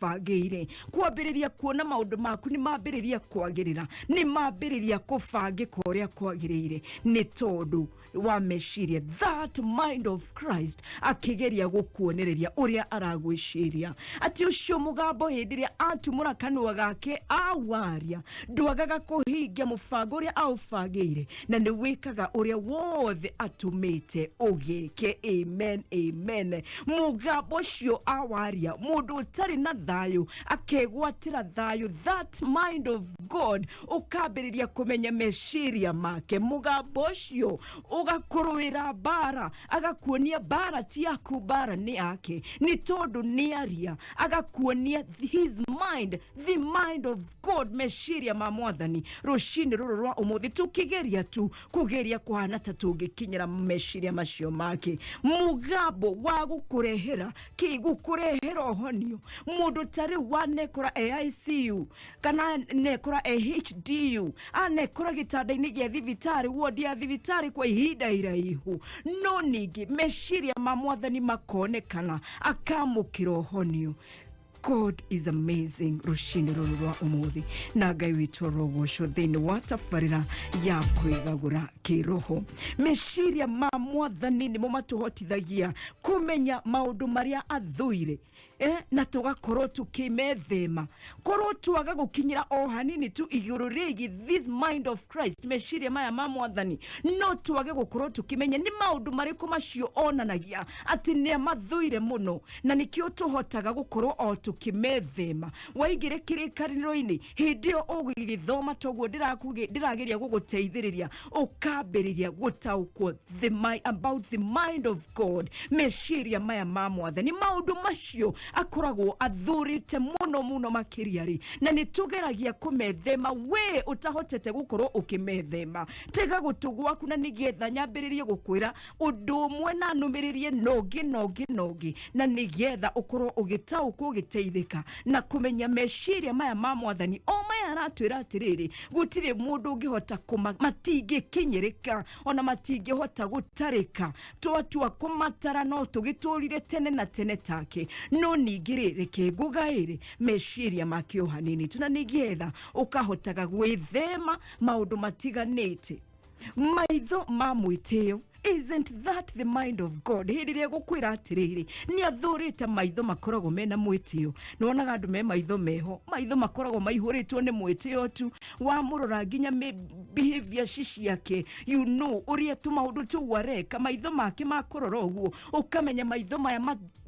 S2: bangĩire kwambĩrĩria kuona maũndũ maku nĩ mambĩrĩria kwagĩrĩra, nĩ mambĩrĩria kũbangĩka ũrĩa kwagĩrĩire, nĩ tondũ wa meciria, that mind of Christ, akĩgeria gũkuonereria ũrĩa aragwĩciria, atĩ ũcio mũgambo hĩndĩ ĩrĩa atumũra kanua gake awaria, ndwagaga kũhingia mũbango ũrĩa aũbangĩire, na nĩ wĩkaga ũrĩa wothe atũmĩte ũgĩke. Amen, amen. Mũgambo ũcio awaria, mũndũ ũtarĩ na thayũ akegwatĩra thayũ. That mind of God, ũkambĩrĩria kũmenya meciria make. Mũgambo ũcio ũgakũrũĩra mbara, agakuonia mbara ti yaku, mbara nĩ yake, nĩ tondũ nĩ aria, agakuonia his mind, the mind of God, meciria ma Mwathani. Rũcinĩ rũrũ rwa ũmũthĩ, tũkĩgeria tu kũgeria kũhana ta tũngĩkinyĩra meciria macio make, mũgambo wa gũkũrehera kĩ, gũkũrehera ũhonio. Mũndũ ta rĩu wanekora e ICU kana nekora e HDU, anekora gĩtanda-inĩ gĩa thibitarĩ, wodi ya thibitarĩ kwa ihinda iraihu, no ningĩ meciria ma Mwathani makonekana, akamũkĩra ũhonio. God is amazing. Rũcinĩ rũrũ rwa ũmũthĩ, na Ngai witũ arogocwo thĩinĩ wa tabarĩra ya kwĩgagũra kĩroho. Meciria ma Mwathani nĩmo matũhotithagia kũmenya maũndũ marĩa athũire, na tũgakorwo tũkĩmethema. Korwo twaga gũkinyĩra o hanini tu igũrũ rĩgiĩ this mind of Christ, meciria maya ma Mwathani, no twage gũkorwo tũkĩmenya nĩ maũndũ marĩkũ macio onanagia atĩ nĩ amathũire mũno, na nĩkĩo tũhotaga gũkorwo o tũkĩmethema. Waingĩre kĩrĩkanĩro-inĩ, hĩndĩ ĩyo ũgĩgĩthoma toguo ndĩrageria gũgũteithĩrĩria, ũkambĩrĩria gũtaũkwo about the mind of God, meciria maya ma Mwathani, maũndũ macio akoragwo athũrĩte mũno mũno makĩria rĩ, na nĩ tũgeragia kũmethema. We ũtahotete gũkorwo ũkĩmethema, tega gũtũ gwaku na nĩgetha nyambĩrĩrie gũkwĩra ũndũ ũmwe na nũmĩrĩrie na ũngĩ na ũngĩ na ũngĩ, na nĩgetha ũkorwo ũgĩtaũkwo ũgĩteithĩka. Ũgũteithĩka na kũmenya meciria maya ma Mwathani o maya aratwĩra atĩrĩrĩ, gũtirĩ mũndũ ũngĩhota kũma, matingĩkinyĩrĩka ona matingĩhota gũtarĩka. Twatua kũmatara no tũgĩtũrire tene na tene take. No ningĩ rĩ, reke ngũgaĩre meciria make o hanini tu, na nĩgetha ũkahotaga gwĩthema maũndũ matiganĩte. Maitho ma mwĩtĩo. Isn't that the mind of God? Hĩndĩ ĩrĩa gũkwĩra atĩrĩrĩ, nĩ athũrĩte maitho makoragwo mena mwĩtĩo. Nĩ wonaga andũ me maitho meho, maitho makoragwo maihũrĩtwo nĩ mwĩtĩo tu. Wamũrora nginya behavior ci ciake, ũrĩa tũmaũndũ tũu areka, maitho make makũrora ũguo, ũkamenya maitho maya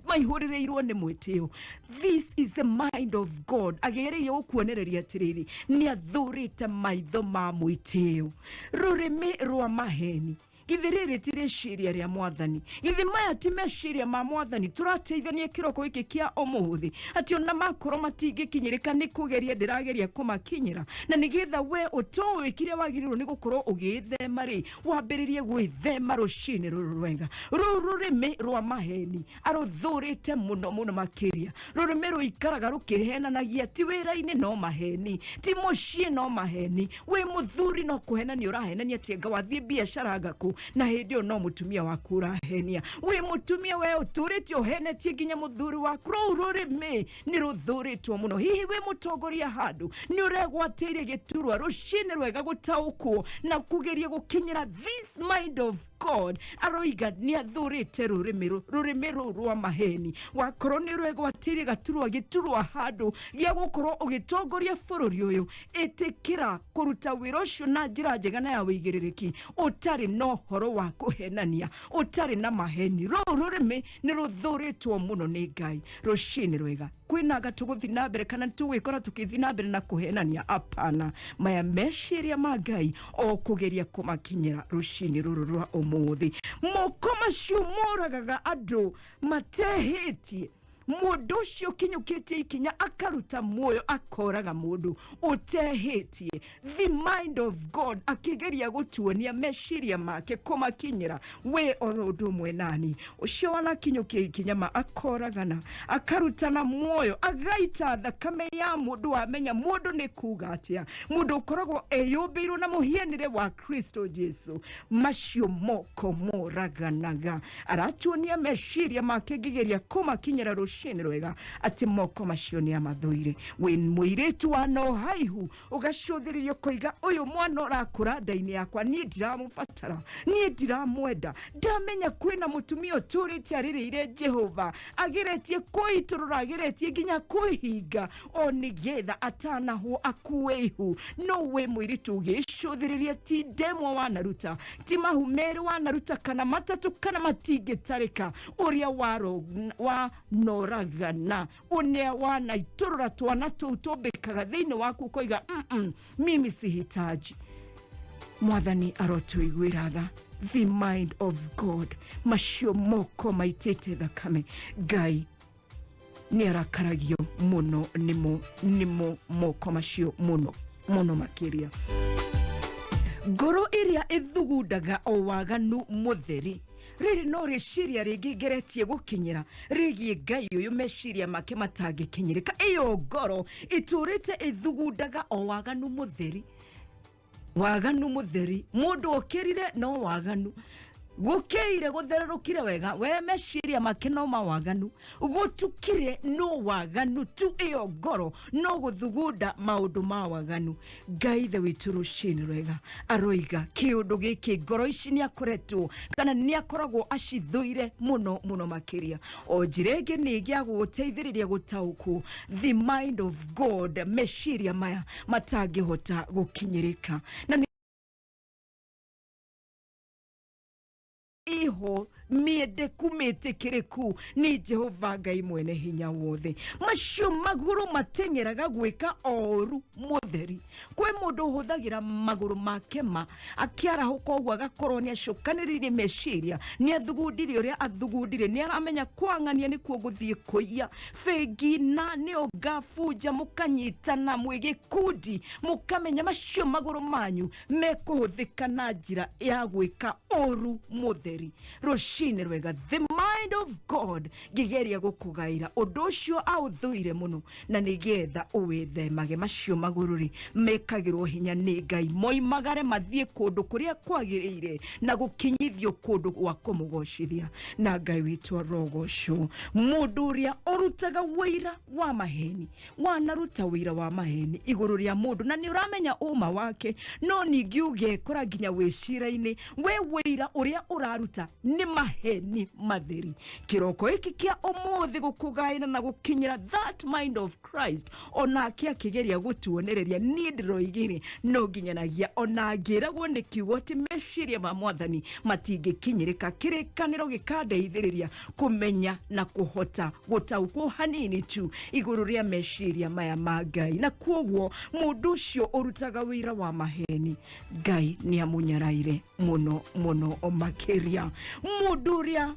S2: maihũrĩrĩirwo nĩ mwĩtĩo. This is the mind of God. Agereire gũkuonereria atĩrĩrĩ, nĩ athũrĩte maitho ma mwĩtĩo. Rũrĩmĩ rwa maheni. Githĩ rĩrĩ ti rĩciria rĩa Mwathani? Githĩ maya ti meciria ma Mwathani tũrateithania kĩroko gĩkĩ kĩa ũmũthĩ, atĩ ona makorwo matingĩkinyĩrĩka nĩ kũgeria ndĩrageria kũmakinyĩra, na nĩgetha we ũtoĩ kĩrĩa wagĩrĩirwo nĩ gũkorwo ũgĩthema rĩ, wambĩrĩrie gwĩthema rũcinĩ rũrũ rwega. Rũu rũrĩmĩ rwa maheni arũthũrĩte mũno mũno makĩria. Rũrĩmĩ rũikaraga rũkĩhenanagia, ti wĩra-inĩ no maheni, ti mũciĩ no maheni, wĩ mũthuri no kũhenania ũrahenania, atĩ anga wathiĩ biacara ngakũ, na hĩndĩ ĩyo no mũtumia waku ũrahenia. Wĩ mũtumia we ũtũrĩte ũhenetie nginya mũthuri waku. Rũu rũrĩmĩ nĩ rũthũrĩtwo mũno. Hihi wĩ mũtongoria handũ nĩ ũregwatĩire gĩturwa? Rũcinĩ rwega gũtaũkwo na kũgeria gũkinyĩra this mind of God. Aroiga nĩ athũrĩte rũrĩmĩ rũu rwa maheni. Wakorwo nĩ ũregwatĩire gaturwa gĩturwa handũ gĩa gũkorwo ũgĩtongoria bũrũri ũyũ, ĩtĩkĩra kũruta wĩra ũcio na njĩra njega na ya wĩigĩrĩrĩki, ũtarĩ na ũhoro wa kũhenania, ũtarĩ na maheni. Rũu rũrĩmĩ nĩ rũthũrĩtwo mũno nĩ Ngai. Rũcinĩ rwega, kwĩna anga tũgũthiĩ na mbere kana tũgwĩkora tũkĩthiĩ na mbere na kũhenania? Apana. Maya meciria ma Ngai o kũgeria kũmakinyĩra rũcinĩ rũrũ rwa ũmũthĩ. Moko macio moragaga andũ matehĩtie. Mũndũ ũcio ũkinyũkĩtie ikinya akaruta muoyo, akoraga mũndũ ũtehĩtie. The mind of God akĩgeria gũtuonia meciria make kũmakinyĩra we oro ũndũ ũmwe nani. Ũcio wanakinyũkia ikinya ma akoragana, akarutana muoyo, agaita thakame ya mũndũ. Wamenya mũndũ nĩ kuga atĩa? Mũndũ ũkoragwo eyũmbĩirwo na mũhianĩre wa Kristo Jesu. Macio moko moraganaga, aratuonia meciria make ngĩgeria kũmakinyĩra rũcinĩ rwega atĩ moko macio nĩ amathũire. Wĩ mũirĩtu wa no haihu, ũgacũthĩrĩria ũkoiga, ũyũ mwana ũrakũra nda-inĩ yakwa niĩ ndiramũbatara, niĩ ndiramwenda. Ndamenya kwĩna mũtumia ũtũrĩte arĩrĩire Jehova, ageretie kwĩitũrũra, ageretie nginya kwĩhinga o nĩgetha atanahwo akue ihu. No wĩ mũirĩtu ũgĩcũthĩrĩria, ti ndemwa wanaruta, ti mahu merĩ wanaruta kana matatũ kana matingĩtarĩka, ũrĩa wanoragana, ũrĩa wanaitũrũra twana tũu tũmbĩkaga thĩinĩ waku, ũkoiga mimi sihitaji. Mwathani arotũiguĩra tha. The mind of God, macio moko maitĩte thakame, Ngai nĩ arakaragio mũno nĩmo moko macio mũno mũno makĩria. Ngoro ĩrĩa ĩthugundaga o waganu mũtheri. Rĩrĩ no rĩciria rĩngĩ ngeretie gũkinyĩra rĩgiĩ Ngai ũyũ, meciria make matangĩkinyĩrĩka. Ĩyo ngoro ĩtũrĩte ĩthugundaga o waganu mũtheri, waganu mũtheri. Mũndũ okĩrire no waganu, gũkĩire gũthererũkire wega, we meciria make no mawaganu, gũtukire no waganu tu. Ĩyo ngoro no gũthugunda maũndũ ma waganu. Ngai ithe witũ rũcinĩ rwega aroiga kĩũndũ gĩkĩ, ngoro ici nĩ akoretwo kana nĩ akoragwo acithũire mũno mũno makĩria. O njĩra ĩngĩ nĩ gĩa gũgũteithĩrĩria gũtaũkwo the mind of God, meciria maya matangĩhota gũkinyĩrĩka na nĩ iho mĩendeku mĩtĩkĩrĩku nĩ Jehova Ngai mwene hinya wothe. Macio magũrũ mateng'eraga gwĩka oru mũtheri. Kwĩ mũndũ ũhũthagĩra magũrũ make ma akĩarahũka ũguo, agakorwo nĩ acokanĩrĩirie meciria, nĩ athugundire ũrĩa athugundire, nĩ aramenya kwang'ania nĩkuo gũthiĩ kũiya bengi na nĩo ngabunja. Mũkanyitana mwĩ gĩkundi, mũkamenya macio magũrũ manyu mekũhũthĩka na njĩra ya gwĩka ũru mũtheri. Rũcinĩ Rũcinĩ rwega, the mind of God ngĩgeria gũkũgaĩra ũndũ ũcio aũthũire mũno, na nĩgetha ũwĩthemage. Macio magũrũ rĩ mekagĩrwo hinya nĩ Ngai moimagare mathiĩ kũndũ kũrĩa kwagĩrĩire na gũkinyithio kũndũ gwa kũmũgocithia, na Ngai witũ arogocwo. Mũndũ ũrĩa ũrutaga wĩira wa maheni, wanaruta wĩira wa maheni igũrũ rĩa mũndũ na nĩ ũramenya ũma wake, no ningĩ ũgekora nginya wĩcira-inĩ we wĩira ũrĩa ũraruta nĩ maheni matheri. Kĩroko gĩkĩ kĩa ũmũthĩ gũkũgaĩra na gũkinyĩra that mind of Christ, onake akĩgeria gũtuonereria, niĩ ndĩroigire no nginyanagia ona ngĩragwo nĩ kiugo atĩ meciria ma mwathani matingĩkinyĩrĩka. Kĩrĩkanĩro gĩkandeithĩrĩria kũmenya na kũhota gũtaũkwo hanini tu igũrũ rĩa meciria maya ma Ngai, na kwoguo mũndũ ũcio ũrutaga wĩra wa maheni Ngai nĩ amũnyaraire mũno mũno makĩria. Mũndũ ũrĩa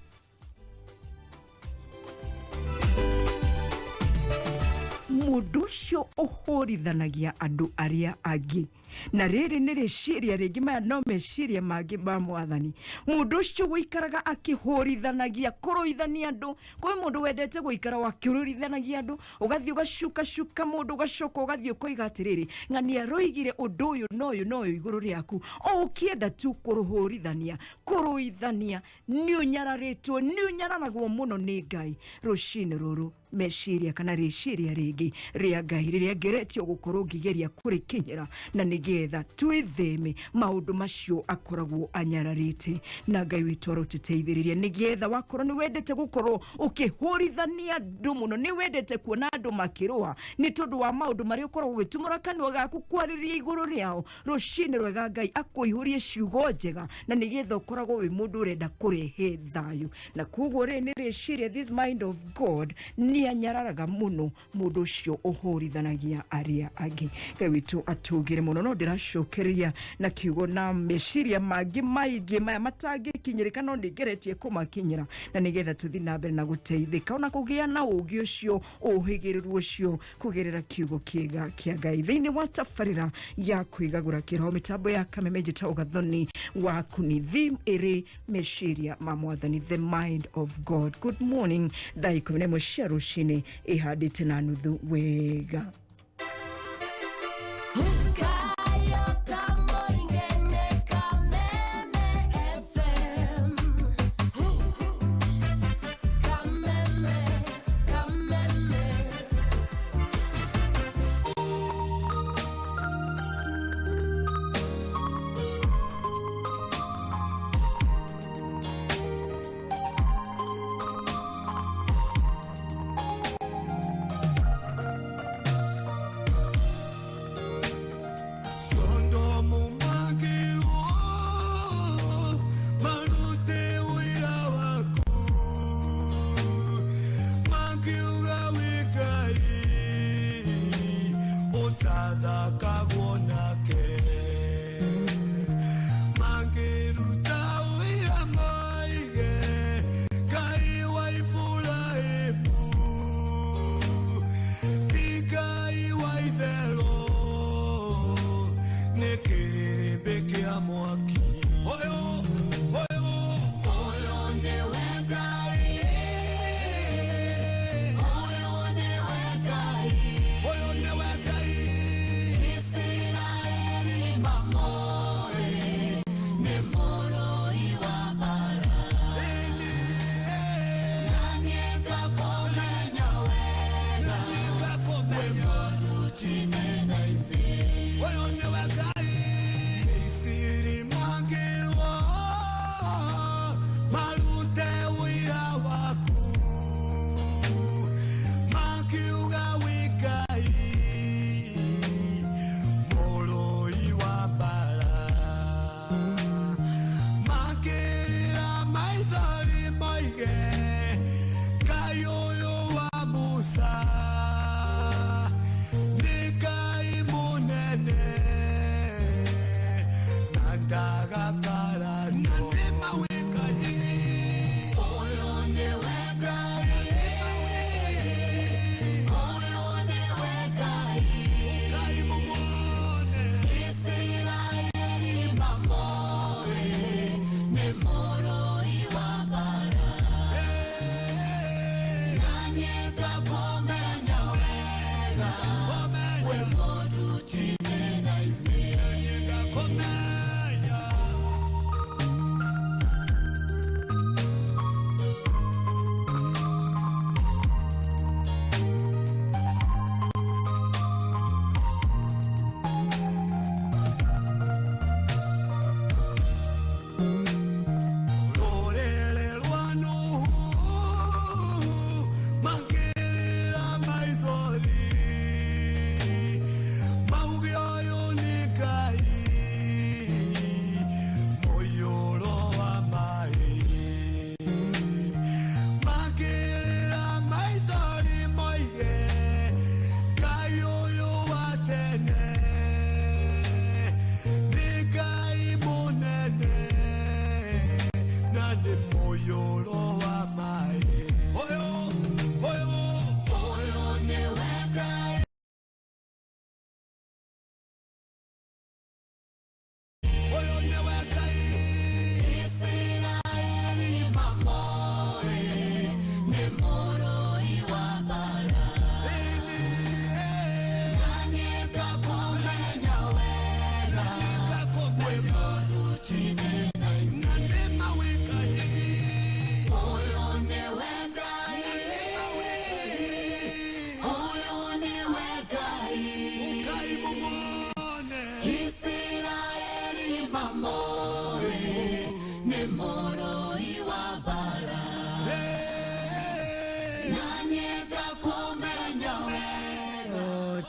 S2: mũndũ ũcio ũhũrithanagia andũ arĩa angĩ, na rĩrĩ nĩ rĩciria rĩngĩ, maya no meciria mangĩ ma mwathani. Mũndũ ũcio gũikaraga akĩhũrithanagia, kũrũithania andũ. Kwĩ mũndũ wendete gũikara wakĩrũithanagia andũ, ũgathiĩ ũgacukacuka mũndũ, ũgacoka ũgathiĩ ũkoiga atĩrĩrĩ, ng'ania aroigire ũndũ ũyũ na ũyũ na ũyũ igũrũ rĩaku, o ũkĩenda tu kũrũhũrithania, kũrũithania. Nĩ ũnyararĩtwo, nĩ ũnyararagwo mũno nĩ Ngai. Rũcinĩ rũrũ meciria kana rĩciria rĩngĩ rĩa Ngai rĩrĩa ngeretio gũkorwo ngĩgeria kũrĩkinyĩra, na nĩgetha twĩtheme maũndũ macio akoragwo anyararĩte, na Ngai witũ arotũteithĩrĩria, nĩgetha wakorwo nĩ wendete gũkorwo ũkĩhũrithania andũ mũno, nĩ wendete kuona andũ makĩrũa nĩ tondũ wa maũndũ marĩa ũkoragwo ũgĩtumũra kanua gaku kwarĩria igũrũ rĩao. Rũcinĩ rwega Ngai akũihũrie ciugo njega, na nĩgetha ũkoragwo wĩ mũndũ ũrenda kũrehe thayũ. Na koguo rĩrĩ nĩ rĩciria, this mind of God nĩ anyararaga mũno mũndũ ũcio ũhũrithanagia arĩa angĩ. Ngai witũ atũgĩre mũno. No ndĩracokereria na kiugo na meciria mangĩ maingĩ maya matangĩkinyĩrĩka, no nĩngeretie kũmakinyĩra, na nĩgetha tũthiĩ na mbere na gũteithĩka ona kũgĩa na ũũgĩ ũcio, ũhĩgĩrĩru ũcio kũgerera kiugo kĩega kĩa Ngai thĩinĩ wa tabarĩra ya kwĩgagũra kĩroho. Mĩtambo ya Kameme, njĩtagwo Gathoni waku ni theme ĩrĩ meciria ma mwathani, the mind of God. Good morning, thaa 11 cia rũcinĩ ĩhandĩte na nuthu wega.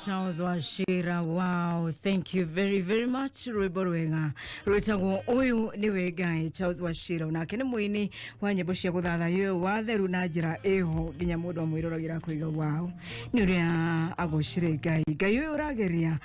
S2: Charles Wachira, wow, thank you very very much. Rwimbo rwega rwĩtagwo ũyũ nĩwe Ngai. Charles Wachira onake nĩ mũini wa nyĩmbo cia gũthathaiya watheru na njĩra ĩho nginya mũndũ amwĩroragĩra kũiga wow, nĩ ũrĩa agocire Ngai. Ngai ũyũ ũrageria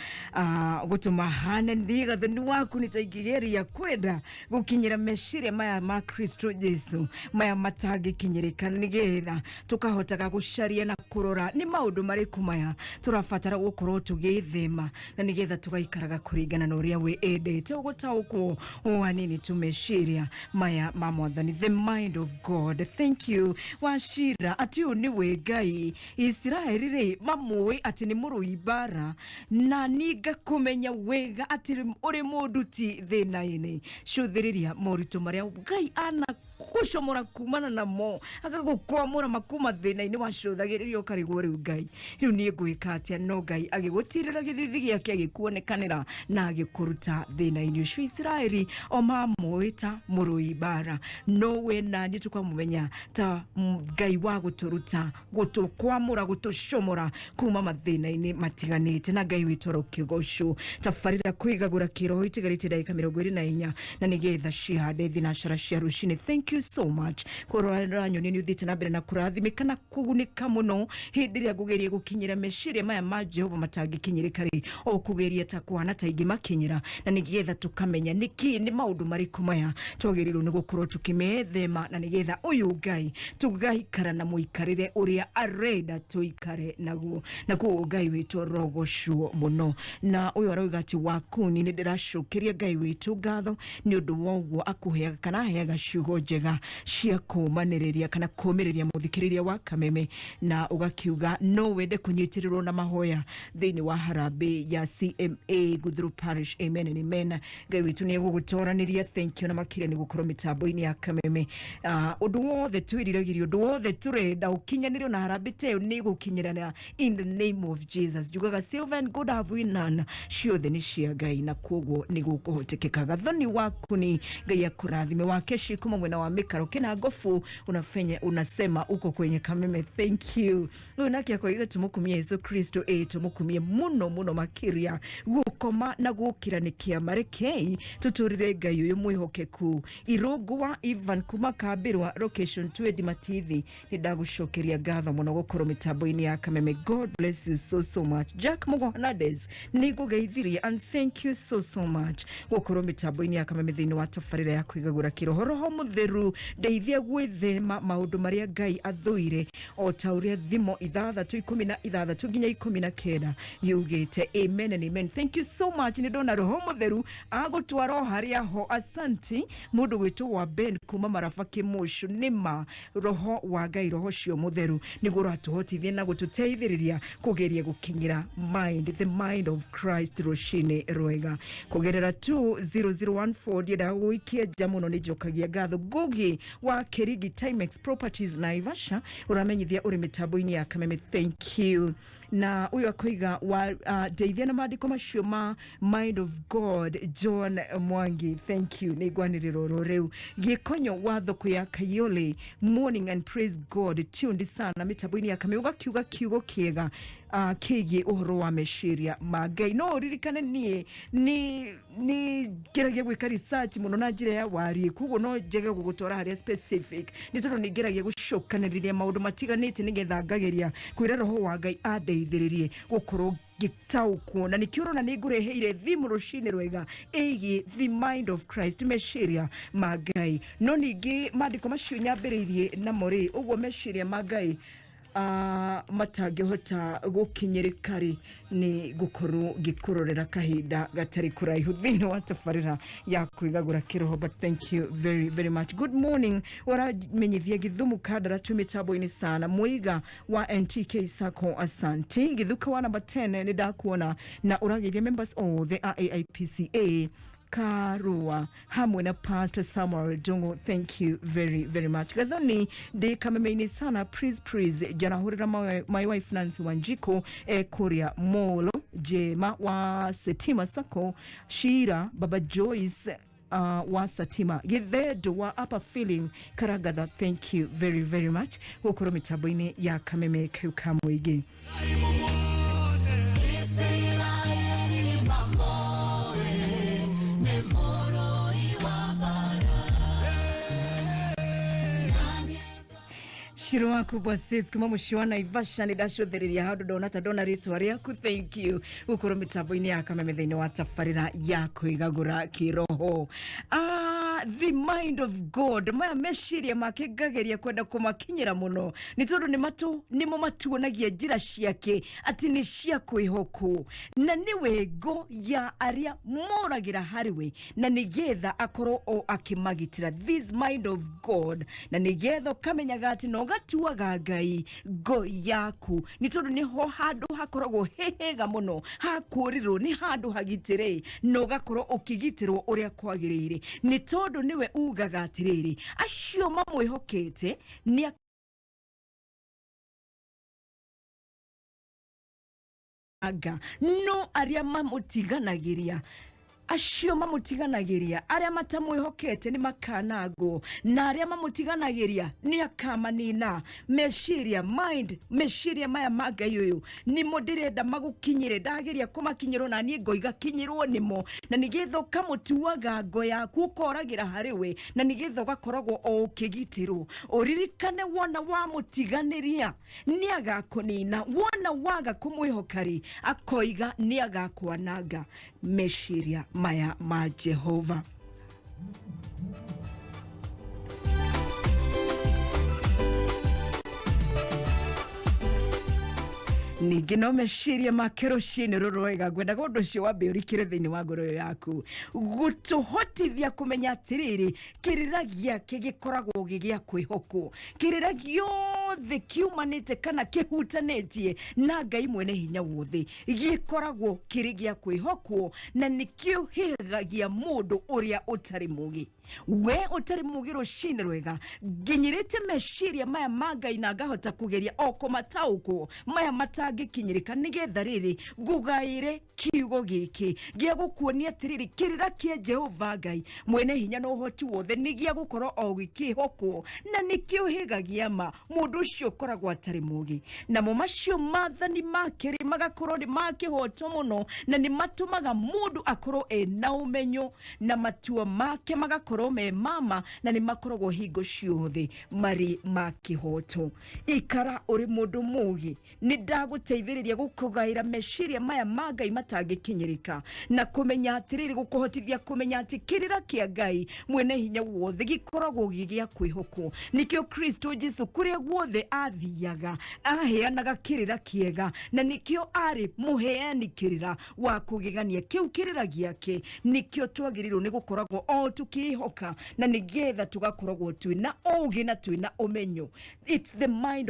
S2: gũtũma hane niĩ gathoni waku nĩ ta ingĩgeria kwenda gũkinyĩra meciria maya ma Kristo Jesu maya matangĩkinyĩrĩka, nĩgetha tũkahotaga gũcaria na kũrora nĩ maũndũ marĩkũ maya tũrabatara gũkorwo tũgĩthema, na nĩgetha tũgaikaraga kũringana na ũrĩa we endete. Ũgũtaũkwo o hanini tu meciria maya ma Mwathani, the mind of God. Thank you, Wachira, atĩ ũyũ nĩwe Ngai. Isiraeli rĩ, mamũĩ atĩ nĩ mũrũi mbara, na niĩ ngakũmenya wega atĩ ũrĩ mũndũ ti thĩna-inĩ. Cũthĩrĩria moritũ marĩa Ngai ana gũcomora kumana namo, agagũkwamũra makuma thĩna-inĩ wacũthagĩrĩria, ũkarigwo rĩu Ngai, rĩu niĩ ngwĩka atĩa? No Ngai agĩgũtirĩra gĩthithi gĩake, agĩkuonekanĩra na agĩkũruta thĩna-inĩ ũcio. Isiraeli o mamũĩ ta mũrũi mbara, no we na niĩ tũkamũmenya ta Ngai wa gũtũruta, gũtũkwamũra, gũtũcomora kuma mathĩna-inĩ matiganĩte, na Ngai witũ arokĩgocwo. Tabarĩra kwĩgagũra kĩroho itigarĩte ndagĩka 24 na nĩgetha cihande thinacara cia rũcinĩ. Thank you so much kũrora nyoni, nĩ ũthiĩte na mbere na kũrathimĩka na kũgunĩka mũno hĩndĩ ĩrĩa ngũgeria gũkinyĩra meciria maya ma Jehova matangĩkinyĩrĩka rĩ, o kũgeria ta kũhana ta ingĩmakinyĩra, na nĩgetha tũkamenya nĩkĩ, nĩ maũndũ marĩkũ maya twagĩrĩirwo nĩ gũkorwo tũkĩmethema, na nĩgetha ũyũ Ngai tũgaikara na mũikarĩre ũrĩa arenda tũikare naguo. Na koguo Ngai witũ rogocwo mũno. Na ũyũ arauga atĩ wakuni nĩ ndĩracokeria Ngai witũ ngatho nĩ ũndũ wa ũguo akũheaga kana aheaga ciugo njega cia kũmanĩrĩria kana kũmĩrĩria mũthikĩrĩria wa Kameme, na ũgakiuga no wende kũnyitĩrĩrwo na mahoya thĩinĩ wa harambĩ ya CMA Guthuru Parish. Amen and amen. Ngai witũ nĩ egũgũtoranĩria. Thank you na makĩria nĩ gũkorwo mĩtambo-inĩ ya Kameme. Ũndũ wothe twĩriragĩria, ũndũ wothe tũrenda ũkinyanĩrio na harambĩ ta ĩyo nĩ gũkinyĩrana in the name of Jesus. Njugaga silver and gold have we none, ciothe nĩ cia Ngai, na koguo nĩ gũkũhotekeka. Gathoni waku ni Ngai akũrathime. Wakeshi kuma mwena wa Mĩkaro kĩna ngobu unafenya unasema uko kwenye Kameme. Thank you. Ũyũ nake akoiga tũmũkumie Yesu Kristo. Ĩ tũmũkumie mũno mũno makĩria. Gũkoma na gũkĩra nĩ kĩama, rekei tũtũrĩre Ngai ũyũ mwĩhokeku. Irũngũ wa Ivan kuma Kambĩrwa location twendi Matithi, nĩ ndagũcokeria ngatho mũno gũkorwo mĩtambo-inĩ ya Kameme. God bless you so so much. Jack Mugo Hernandez, nĩ ngũgeithirie and thank you so so much gũkorwo mĩtambo-inĩ ya Kameme thĩinĩ wa tabarĩra ya kwĩgagũra kĩroho. Roho Mũtheru, ndeithia gwĩthema maũndũ marĩa Ngai athũire, o ta ũrĩa Thimo 6:16 nginya 19 yugĩte. Amen and amen. Thank you so much. Nĩ ndona Roho Mũtheru agũtwara o harĩa ho. Asanti. Mũndũ gwĩtwo wa Ben kuma Maraba Kĩmũcũ, nĩma roho wa Ngai, roho ũcio mũtheru nĩguo ũratũhotithia na gũtũteithĩrĩria kũgeria gũkinyĩra mind, the mind of Christ. Rũcinĩ rwega kũgerera 20014, ndiendaga gũikia nja mũno, nĩ njokagia ngatho. Ngugi wa Kĩrigi Timex Properties Naivasha, ũramenyithia ũrĩ mĩtambo-inĩ ya Kameme. Thank you. Na ũyũ akoiga wa ndeithia na maandĩko macio ma mind of God. John Mwangi, thank you, nĩ ngwanĩrĩra oro rĩu. Gĩkonyo wa thoko ya Kayole, morning and praise God, tuned sana mĩtambo-inĩ ya Kameme. Ũgakiuga kiugo kĩega kĩgiĩ ũhoro wa meciria ma Ngai. No ũririkane niĩ nĩ ngeragia gwĩka research mũno na njĩra ya wariĩ, koguo no njege gũgũtwara harĩa specific, nĩ tondũ nĩ ngeragia gũcokanĩrĩria maũndũ matiganĩte nĩgetha ngageria kwĩra roho wa Ngai andeithĩrĩrie gũkorwo ngĩtaũkwo, na nĩkĩo ũrona nĩ ngũreheire thimũ rũcinĩ rwega ĩgiĩ the mind of Christ, meciria ma Ngai. No ningĩ maandĩko macio nyambĩrĩirie namo rĩ, ũguo meciria ma Ngai matangĩhota gũkinyĩrĩka rĩ, nĩ gũkorwo ngĩkũrorera kahinda gatarĩ kũraihu thĩinĩ wa tabarĩra ya kwĩgagũra kĩroho. But thank you very very much. Good morning, ũramenyithia Gĩthumu Kandara tu mĩtambo-inĩ sana. Mũiga wa NTK Sacco, asanti. Gĩthuka wa number 10, nĩ ndakuona na ũrageithia members othe a AIPCA Karua hamwe na Pastor Samuel Dungu. Thank you very very much. Gathoni, ndĩ Kameme-inĩ sana. Please please njarahũrĩra my wife Nancy Wanjiko e Kuria Molo, Jema wa Setima Sacco, Shira Baba Joyce wa Satima, Gĩthendũ wa Upper Feeling Karagatha. Thank you very very much gũkorwo mĩtambo-inĩ ya Kameme kau ka mũingĩ.
S3: Ngai mũmuone.
S2: Shiro waku bwasis kuma muciĩ wa Naivasha nĩ ndacũthĩrĩria handũ ndona ta ndona rĩtwa rĩaku. Thank you gũkorwo mĩtambo-inĩ ya Kameme thĩinĩ wa tabarĩra ya kwĩgagũra kĩroho. The mind of God, maya meciria make ngageria kwenda kũmakinyĩra mũno nĩ tondũ nĩ matũ nĩmo matuonagia njĩra ciake atĩ nĩ cia kwĩhokwo na nĩwe ngo ya arĩa moragĩra harĩ we na nĩgetha akorwo o akĩmagitĩra. This mind of God, na nĩgetha ũkamenyaga atĩ na ũgatuaga Ngai ngo yaku nĩ tondũ nĩho handũ hakoragwo he hega mũno hakũrĩrwo, nĩ handũ hagitĩre na ũgakorwo ũkĩgitĩrwo ũrĩa kwagĩrĩire nĩ tondũ nĩwe ugaga atĩrĩrĩ, acio mamwĩhokete nĩ anga no arĩa mamũtiganagĩria, acio mamũtiganagĩria, arĩa matamwĩhokete nĩ makanangwo na arĩa mamũtiganagĩria nĩ akamanina. Meciria, mind, meciria maya ma Ngai ũyũ nĩmo ndĩrenda magũkinyĩre. Ndageria kũmakinyĩrwo na niĩ ngoiga kinyĩrwo nĩmo na nĩgetha ũkamũtuaga ngo yaku, ũkoragĩra harĩ we na nĩgetha ũgakoragwo o ũkĩgitĩrwo. Ũririkane, wona wamũtiganĩria nĩ agakũnina, wona waga kũmwĩhoka rĩ, akoiga nĩ agakwananga. Meciria maya ma Jehova. Ningĩ no meciria make rũcinĩ rũrũ wega, ngwendaga ũndũ ũcio wambe ũrikĩre thĩinĩ wa ngoro ĩyo yaku gũtũhotithia kũmenya atĩrĩrĩ, kĩrĩra gĩake gĩkoragwo gĩ gĩa kwĩhokwo. Kĩrĩra gĩothe kiumanĩte kana kĩhutanĩtie na Ngai mwene hinya wothe gĩkoragwo kĩrĩ gĩa kwĩhokwo na nĩkĩo hĩgagia mũndũ ũrĩa ũtarĩ mũgĩ. We ũtarĩ mũgĩ, rũcinĩ rwega, nginyĩrĩte meciria maya ma Ngai na ngahota kũgeria o kũmataũkwo maya matangĩkinyĩrĩka, nĩgetha rĩrĩ ngũgaĩre kiugo gĩkĩ gĩa gũkuonia atĩrĩrĩ, kĩrĩra kĩa Jehova Ngai mwene hinya na ũhoti wothe nĩ gĩa gũkorwo o gĩkĩhokwo na nĩkĩo hĩgagia ma mũndũ ũcio ũkoragwo atarĩ mũgĩ. Namo macio maathani make rĩ, magakorwo nĩ ma kĩhoto mũno na nĩ matũmaga mũndũ akorwo ena ũmenyo na matua make magakorwo me mama na nĩ makoragwo hingo ciothe marĩ ma kĩhoto. Ikara ũrĩ mũndũ mũgĩ. Nĩ ndagũteithĩrĩria gũkũgaĩra meciria maya ma Ngai matangĩkinyĩrĩka na kũmenya atĩrĩrĩ, gũkũhotithia kũmenya atĩ kĩrĩra kĩa Ngai mwene hinya wothe gĩkoragwo gĩ gĩa kwĩhokwo. Nĩkĩo Kristo Jesu kũrĩa guothe athiaga aheanaga kĩrĩra kĩega na nĩkĩo arĩ mũheani kĩrĩra wa kũgegania. Kĩu kĩrĩra gĩake nĩkĩo twagĩrĩirwo nĩ gũkoragwo o tũkĩhoka na nĩgetha tũgakoragwo twĩna ũũgĩ na twĩna ũmenyo. It's the mind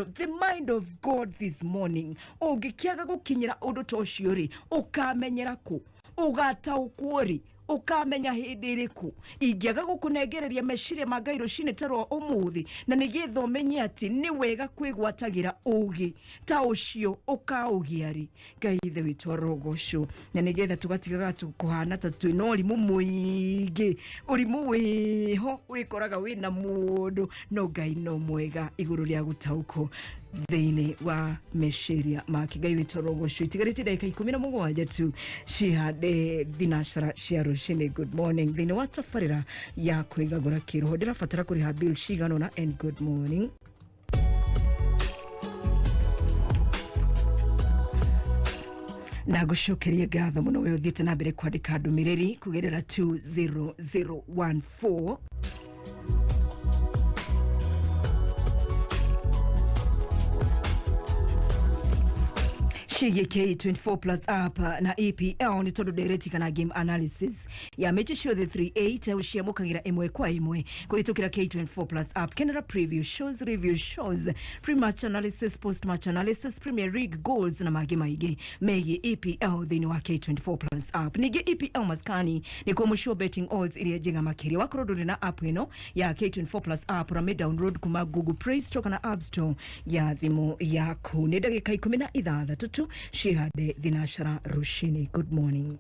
S2: of God this morning. Ũngĩkĩaga gũkinyĩra ũndũ ta ũcio rĩ, ũkamenyera kũ? Ũgataũkwo rĩ? Ũkamenya hĩndĩ ĩrĩkũ ingĩaga gũkũnengereria meciria ma Ngai rũcinĩ ta rwa ũmũthĩ na nĩgetha ũmenye atĩ nĩ wega kwĩgwatagĩra ũũgĩ ta ũcio, ũkaũgĩa rĩ? Ngai Ithe witũ arogocwo na nĩgetha tũgatigaga kũhana ta twĩna ũrimũ mũingĩ. Ũrimũ wĩho wĩkoraga wĩna mũndũ, no Ngai no mwega igũrũ rĩa gũtaũkwo thĩinĩ wa meciria make. Ngai witũ arogocwo. Itigarĩte ndagĩka 17 tu cihande thinacara cia rũcinĩ. Good morning thĩinĩ wa tabarĩra ya kwĩgagũra kĩroho. Ndĩrabatara kũrĩha bill cigana ũna and good morning. Na ngũcokerie ngatho mũno we ũthiĩte na mbere kwandĩka ndũmĩrĩri kũgerera 20014. Ciĩgiĩ K24 Plus app na EPL, nĩ tondũ ndereti kana game analysis ya mechi ciothe 38 ũciamũkagĩra ĩmwe kwa ĩmwe kũhĩtũkĩra K24 Plus app. Kenera preview shows, review shows, pre-match analysis, post-match analysis, Premier League goals na mangĩ maingĩ megiĩ EPL thĩinĩ wa K24 Plus app. Ningĩ EPL maskani nĩkuo mũciĩ betting odds iria njega makĩria. Wakorwo ndũrĩ na app ĩno ya K24 Plus app, ũrame download kuma Google Play Store kana App Store ya thimũ yaku. Nĩ ndagĩka 16 tu cihande thinacara rũcinĩ. Good morning.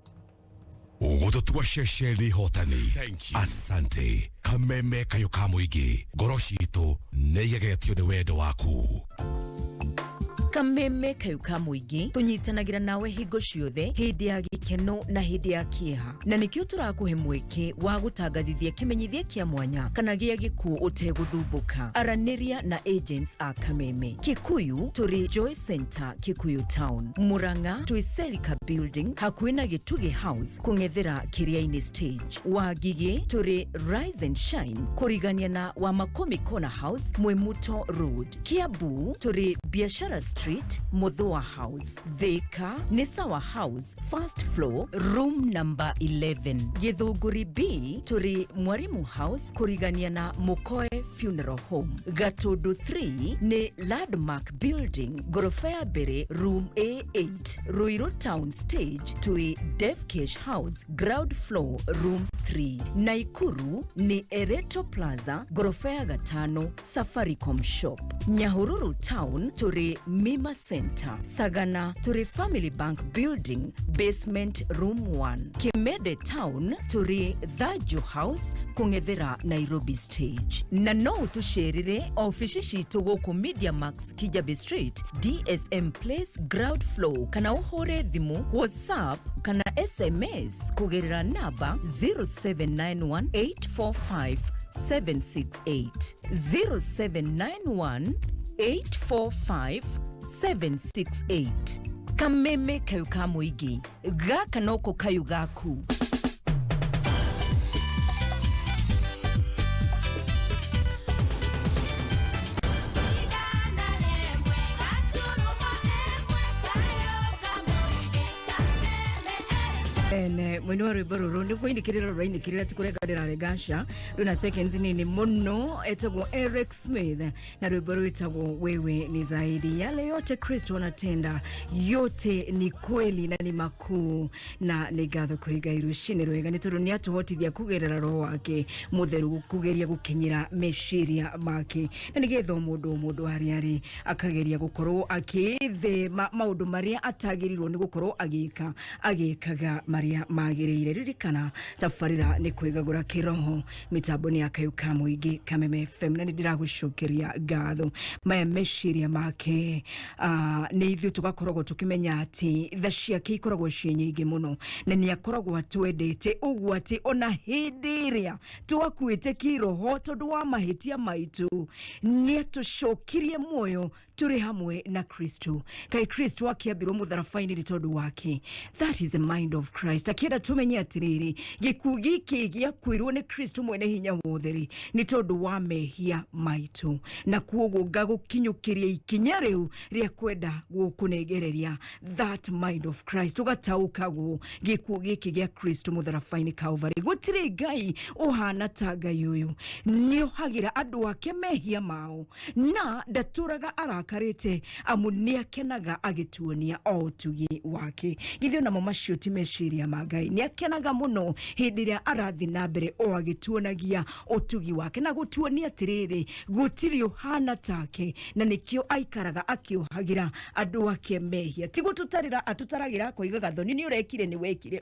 S4: Ũgũtũtua ceceni hotani. Thank you. Asante. Kameme kayo ka mũingĩ, ngoro citũ nĩ igegetio nĩ wendo waku.
S2: Kameme kayu ka mũingĩ tũnyitanagĩra nawe hingo ciothe hĩndĩ ya gĩkeno na hĩndĩ ya kĩeha, na nĩkĩo tũrakũhe mweke wa gũtangathithia kĩmenyithia kĩa mwanya kana gĩa gĩkuũ ũtegũthumbũka. Aranĩria na agents a Kameme. Kikuyu tũrĩ Joy Center, Kikuyu Town. Murang'a twĩ Selika Building, hakuhĩ na Gĩtugĩ House, kũng'ethera Kĩrĩa-inĩ stage. Wangigĩ tũrĩ Rise and Shine, kũrigania na Wamakomi Corner House, Mwimuto Road. Kiambu tũrĩ Biashara Street, Muthua House. Thika nĩ Sawa House, first floor, room number 11. Gĩthũngũri B tũrĩ Mwarimu House, kũrigania na Mukoe Funeral Home. Gatundu 3 nĩ Landmark Building, ngoroba ya mbere, room A8. Ruiru Town Stage twĩ Defcash House, ground floor, room 3. Naikuru nĩ Ereto Plaza, ngoroba ya gatano, Safaricom Shop. Nyahururu Town tũrĩ Mima Center. Sagana tũrĩ Family Bank Building, basement room 1. Kimede Town tũrĩ Thanju House, kũng'ethera Nairobi Stage. Na no ũtũcerere ofici citũ gũkũ Media Max, Kijabe Street, DSM Place, ground floor, kana ũhũre thimũ, WhatsApp kana SMS kũgerera namba 0791 845 768, 0791 845 768. Kameme kayu ka mũingĩ, gaka noko kayu gaku. Ene mwini wa rwimbo ruru nä kũinĩkĩrĩra rũrainĩkĩrĩra, ti kũrenga ndĩrarengaca, rwĩna seconds nini mũno. Etagwo Eric Smith na rwimbo rwĩtagwo "Wewe ni Zaidi". Yale yote Kristo anatenda, yote ni kweli na ni makuu, na nĩ ngatho kũrĩ Ngai rũcinĩ rwega nĩ tondũ nĩ atũhotithia kũgerera roho wake mũtheru kũgeria gũkinyĩra meciria make, na nĩgetha o mũndũ o mũndũ harĩa arĩ akageria gũkorwo akĩĩthema maũndũ marĩa atagĩrĩirwo nĩ gũkorwo agĩka, agĩkaga marĩa magĩrĩire. Ririkana, tabarĩra nĩ kwĩgagũra kĩroho, mĩtambo nĩ ya kayũ ka mũingĩ, Kameme FM, na nĩ ndĩragũcokeria ngatho. Maya meciria make, nĩ ithuĩ tũgakoragwo tũkĩmenya atĩ tha ciake ikoragwo ciĩ nyingĩ mũno, na nĩ akoragwo atwendete ũguo atĩ ona hĩndĩ ĩrĩa twakuĩte kĩroho tondũ wa mahĩtia maitũ, nĩ atũcokirie muoyo tũrĩ hamwe na Kristo. Kaĩ Kristo akĩambirwo mũtharaba-inĩ nĩ tondũ wake? That is the mind of Christ. Akĩenda tũmenye atĩrĩrĩ, gĩkuũ gĩkĩ gĩakuirwo nĩ Kristo mwene hinya wothe rĩ, nĩ tondũ wa mehia maitũ, na kuoguo ngagũkinyũkĩria ikinya rĩu rĩa kwenda gũkũnengereria that mind of Christ, ũgataũkagwo gĩkuũ gĩkĩ gĩa Kristo mũtharaba-inĩ Calvary. Gũtirĩ Ngai ũhana ta Ngai ũyũ. Nĩohagĩra andũ ake mehia mao na ndatũraga arakarĩte, amu nĩakenaga agĩtuonia o ũtugi wake. Githĩ onamo macio ti meciria ma Ngai? Nĩakenaga mũno hĩndĩ ĩrĩa arathiĩ na mbere o agĩtuonagia ũtugi wake na gũtuonia atĩrĩrĩ, gũtirĩ ũhana take, na nĩkĩo aikaraga akĩohagĩra andũ ake mehia. Ti gũtũtarĩra atũtaragĩra akoiga, "Gathoni, nĩ ũrekire, nĩ wekire."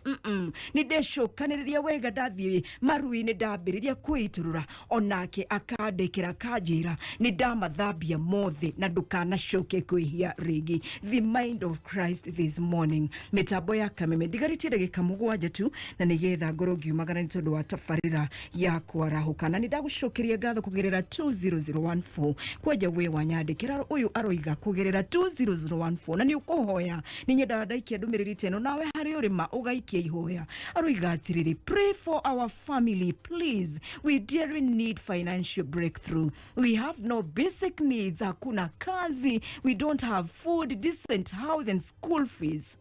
S2: Nĩ ndecokanĩrĩria wega, ndathiĩ maru-inĩ, ndambĩrĩria kwĩitũrũra, onake akandekera, akanjĩra nĩ ndamathambia mothe na ndũkanacoke kwĩhia rĩngĩ. The mind of Christ this morning. Mĩtambo ya Kameme, ndigarĩtie ndagĩka 7 tu na nĩgetha ngorwo ngiumagara nĩ tondũ wa tabarĩra ya kwarahũka, na nĩ ndagũcokeria ngatho kũgerera 20014. Kwanja we wanyandĩkĩra ũyũ aroiga kũgerera 20014, na nĩ ũkũhoya, nĩ nyendaga ndaikia ndũmĩrĩri ta ĩno nawe harĩ ũrĩma ũgaikia ihoya. Aroiga atĩrĩrĩ, "Pray for our family, please. We dearly need financial breakthrough. We have no basic needs. Hakuna kazi, we don't have food, decent house and school fees,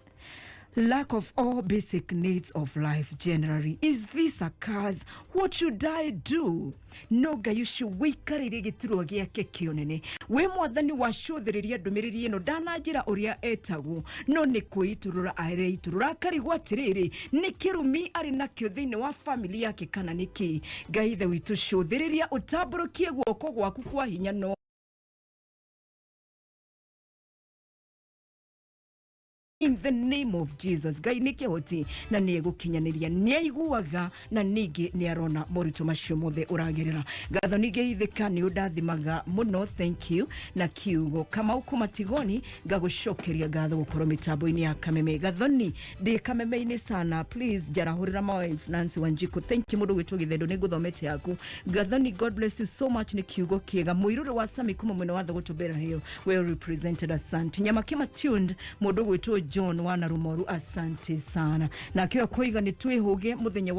S2: lack of all basic needs of life generally. Is this a curse? What should I do?" No Ngai ũcio wĩikarĩire gĩturwa gĩake kĩonene, wĩ Mwathani wacũthĩrĩria ndũmĩrĩri ĩno, ndananjĩra ũrĩa etagwo, no nĩ kwĩitũrũra areitũrũra, akarigwo atĩrĩrĩ, nĩ kĩrumi arĩ nakĩo thĩinĩ wa family yake kana nĩ kĩ? Ngai Ithe witũ, cũthĩrĩria, ũtambũrũkie guoko gwaku kwa hinya no In the name of Jesus, Ngai nĩ kĩhoti na nĩ egũkinyanĩria, nĩ aiguaga na ningĩ nĩ arona moritũ macio mothe ũragerera. Ngatho ningĩ ithĩka nĩ ũndathimaga mũno, thank you. Na kiugo Kamau kuma Tigoni, ngagũcokeria ngatho gũkorwo mĩtambo-inĩ ya Kameme. Gathoni ndĩ Kameme-inĩ sana, please njarahũrĩra my wife Nancy Wanjiku, thank you. Mũndũ gwĩtwo Gĩthendo, nĩ ngũthomete yaku. Gathoni, God bless you so much nĩ kiugo kĩega. Mũirũrĩ wa Sami kuma mwena wa Thogoto Bera Hill, well represented, asante. Nyamakima tuned, mũndũ gwĩtwo John wa Narumoru, asante sana. Nake akoiga nĩ twĩhũge mũthenya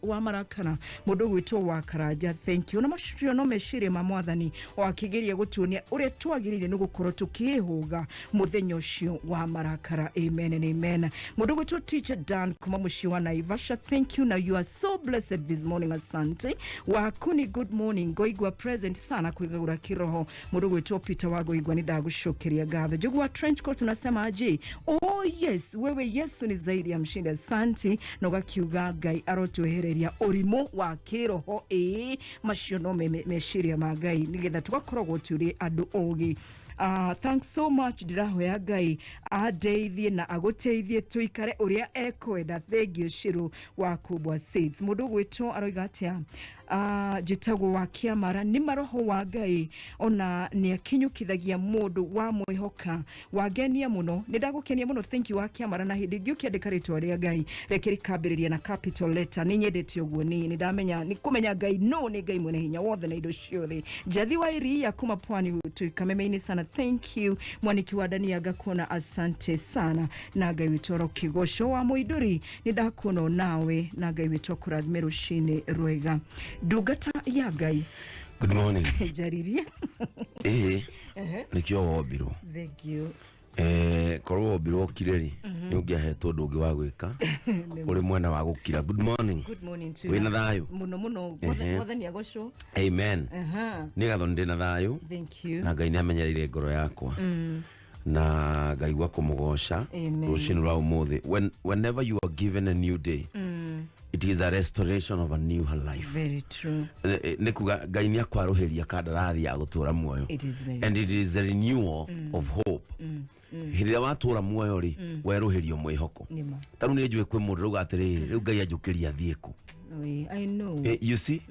S2: wa marakara, mũndũ gwĩtwo wa Karanja, thank you. Na macio no meciria ma Mwathani o akĩgeria gũtuonia ũrĩa twagĩrĩire nĩ gũkorwo tũkĩĩhũga mũthenya ũcio wa marakara. Amen and amen. Mũndũ gwĩtwo Teacher Dan kuma mũciĩ wa Naivasha, thank you. Now you are so blessed this morning, asante. Wakuni, good morning, ngoigua present sana kwĩgagũra kĩroho. Mũndũ gwĩtwo Peter wa Ngoigua, nĩ ndagũcokeria ngatho. Njogu wa trench coat, unasema aje? Oh yes, wewe Yesu ni zaidi ya mshindi, asante. Na ũgakiuga Ngai arotwehereria ũrimũ wa kĩroho. Ĩĩ, macio no meciria ma Ngai nĩgetha tũgakoragwo tũrĩ andũ ogĩ. Thanks so much. Ndĩrahoya Ngai andeithie na agũteithie tũikare ũrĩa ekwenda. Thank you. Shiru wa Kubwa Seeds, mũndũ ũgwĩtwo aroiga atĩa? Njĩtagwo wa Kĩamara, nĩ maroho wa Ngai ona nĩ akinyũkithagia mũndũ wa mwĩhoka. Wangenia mũno, nĩ ndagũkenia mũno, thank you wa Kĩamara. Na hĩndĩ ĩngĩ ũkĩandĩka rĩtwa rĩa Ngai, reke rĩkambĩrĩria na capital letter. Nĩ nyendete ũguo, nĩ ndamenya nĩ kũmenya Ngai no nĩ Ngai mwene hinya wothe na indo ciothe. Njathi wa Iria kuma Pwani, Kameme-inĩ sana, thank you. Mwaniki wa Dania, ngakuona, asante sana, na Ngai witũ arokĩgoco. Wa Mũindũri, nĩ ndakuona nawe, na Ngai witũ akũrathime rũcinĩ rwega, ndungata ya Ngai.
S5: Good morning.
S2: Njaririe.
S5: Ĩĩ, nĩkĩo wombirwo.
S2: Thank you.
S5: Korwo wombirwo ũkire rĩ, nĩ ũngĩahetwo ũndũ ũngĩ wa gwĩka ũrĩ mwena wa gũkira. Good morning.
S2: Good morning to you.
S5: Wĩna thayũ?
S2: Mũno mũno. Mwathani agocwo.
S5: Amen. Nĩ gatho nĩ ndĩ na thayũ.
S2: Thank you.
S5: Na Ngai nĩ amenyereire ngoro yakwa na ngaigua kũmũgoca
S2: Amen.
S5: rũcinĩ rwa ũmũthĩ. Whenever you are given a new day, it is a restoration of a new life.
S2: Very true.
S5: Nĩ kuga Ngai nĩ akwarũhĩria kandarathi ya gũtũra muoyo.
S2: It is very
S5: And it is a renewal of hope. Hĩndĩ ĩrĩa watũra muoyo rĩ, werũhĩrio mwĩhoko.
S2: Nĩma.
S5: Ta rĩu nĩ njũĩ kwĩ mũndũ rauga atĩrĩrĩ, rĩu Ngai anjũkĩria athiĩ kũ?
S2: Oi, I know.
S5: You see,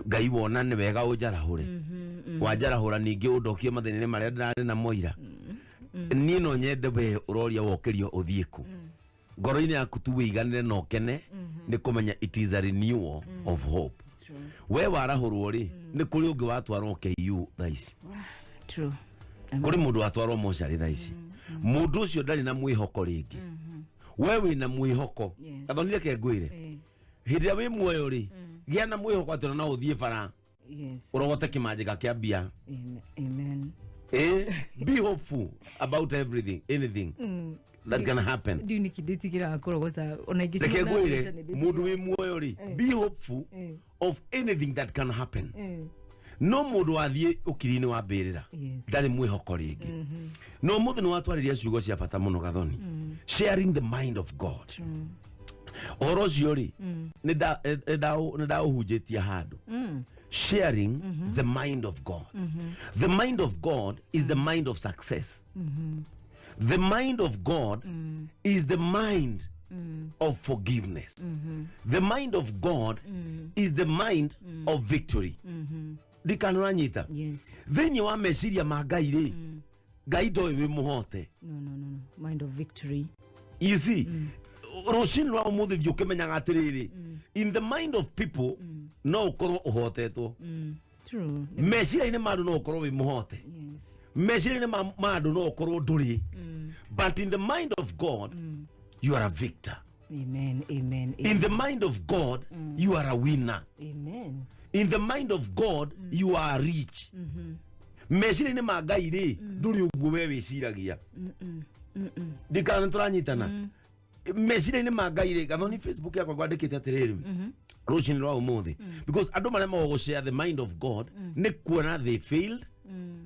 S5: Ngai wona nĩ wega ũnjarahũre, wanjarahũra ningĩ ũndokie mathĩna-inĩ marĩa ndĩrarĩ namo ira. Niĩ no nyende we ũroria wokĩrio ũthiĩ kũ, ngoro-inĩ yaku tu wĩiganĩre na ũkene nĩ kũmenya it is a renewal of hope. We warahũrwo rĩ, nĩ kũrĩ ũngĩ watwarwo KU thaa ici.
S2: True.
S5: Kũrĩ mũndũ watwarwo mocarĩ thaa ici. Mũndũ ũcio ndarĩ na mwĩhoko rĩngĩ, we wĩna mwĩhoko. Gathoni, reke ngwĩre, hĩndĩ ĩrĩa wĩ muoyo rĩ, gĩa na mwĩhoko atĩ ona no ũthiĩ bara ũrogote kĩmanjĩka kĩa mbia.
S2: Amen. Amen.
S5: Be hopeful about everything, anything that can happen.
S2: Ndiũ nĩkĩ ndĩtigĩraga kũrogota ona
S5: Reke
S2: ingĩcemania na
S5: ngwĩre,
S2: mbeca nĩ
S5: mũndũ wĩ muoyo rĩ, be hopeful of anything that can happen. No mũndũ wathiĩ ũkiri-inĩ wa mbĩrĩra ndarĩ mwĩhoko rĩngĩ. No ũmũthĩ nĩ watwarĩria ciugo cia bata mũno, Gathoni, sharing the mind of God. Ũhoro ũcio rĩ, nĩ ndaũhunjĩtie handũ. Sharing the mind of God, the mind of God is the mind of success. The mind of God is the mind of forgiveness. The mind of God is the mind of victory. Ndikanũranyita. Thĩinĩ wa meciria ma Ngai rĩ, Ngai ndoĩ wĩ mũhote.
S2: No. Mind of victory.
S5: You see, rũcinĩ rwa ũmũthĩ thiĩ ũkĩmenyaga atĩrĩrĩ, in the mind of people no ũkorwo ũhotetwo. Meciria-inĩ ma andũ no ũkorwo wĩ mũhote. Meciria-inĩ ma andũ no ũkorwo ndũrĩ, but in the mind of God you are a victor.
S2: Amen. Amen.
S5: In the mind of God you are a winner.
S2: Amen.
S5: In the mind of God you are rich. Meciria-inĩ ma Ngai rĩ, ndũrĩ ũguo we wĩciragia. Ndikana nĩ tũranyitana. Meciria-inĩ ma Ngai rĩ, Gathoni, Facebook yakwa ngwandĩkĩte atĩrĩrĩ rũcinĩ rwa ũmũthĩ, because andũ maremagwo gũshare the mind of God nĩ kuona they failed,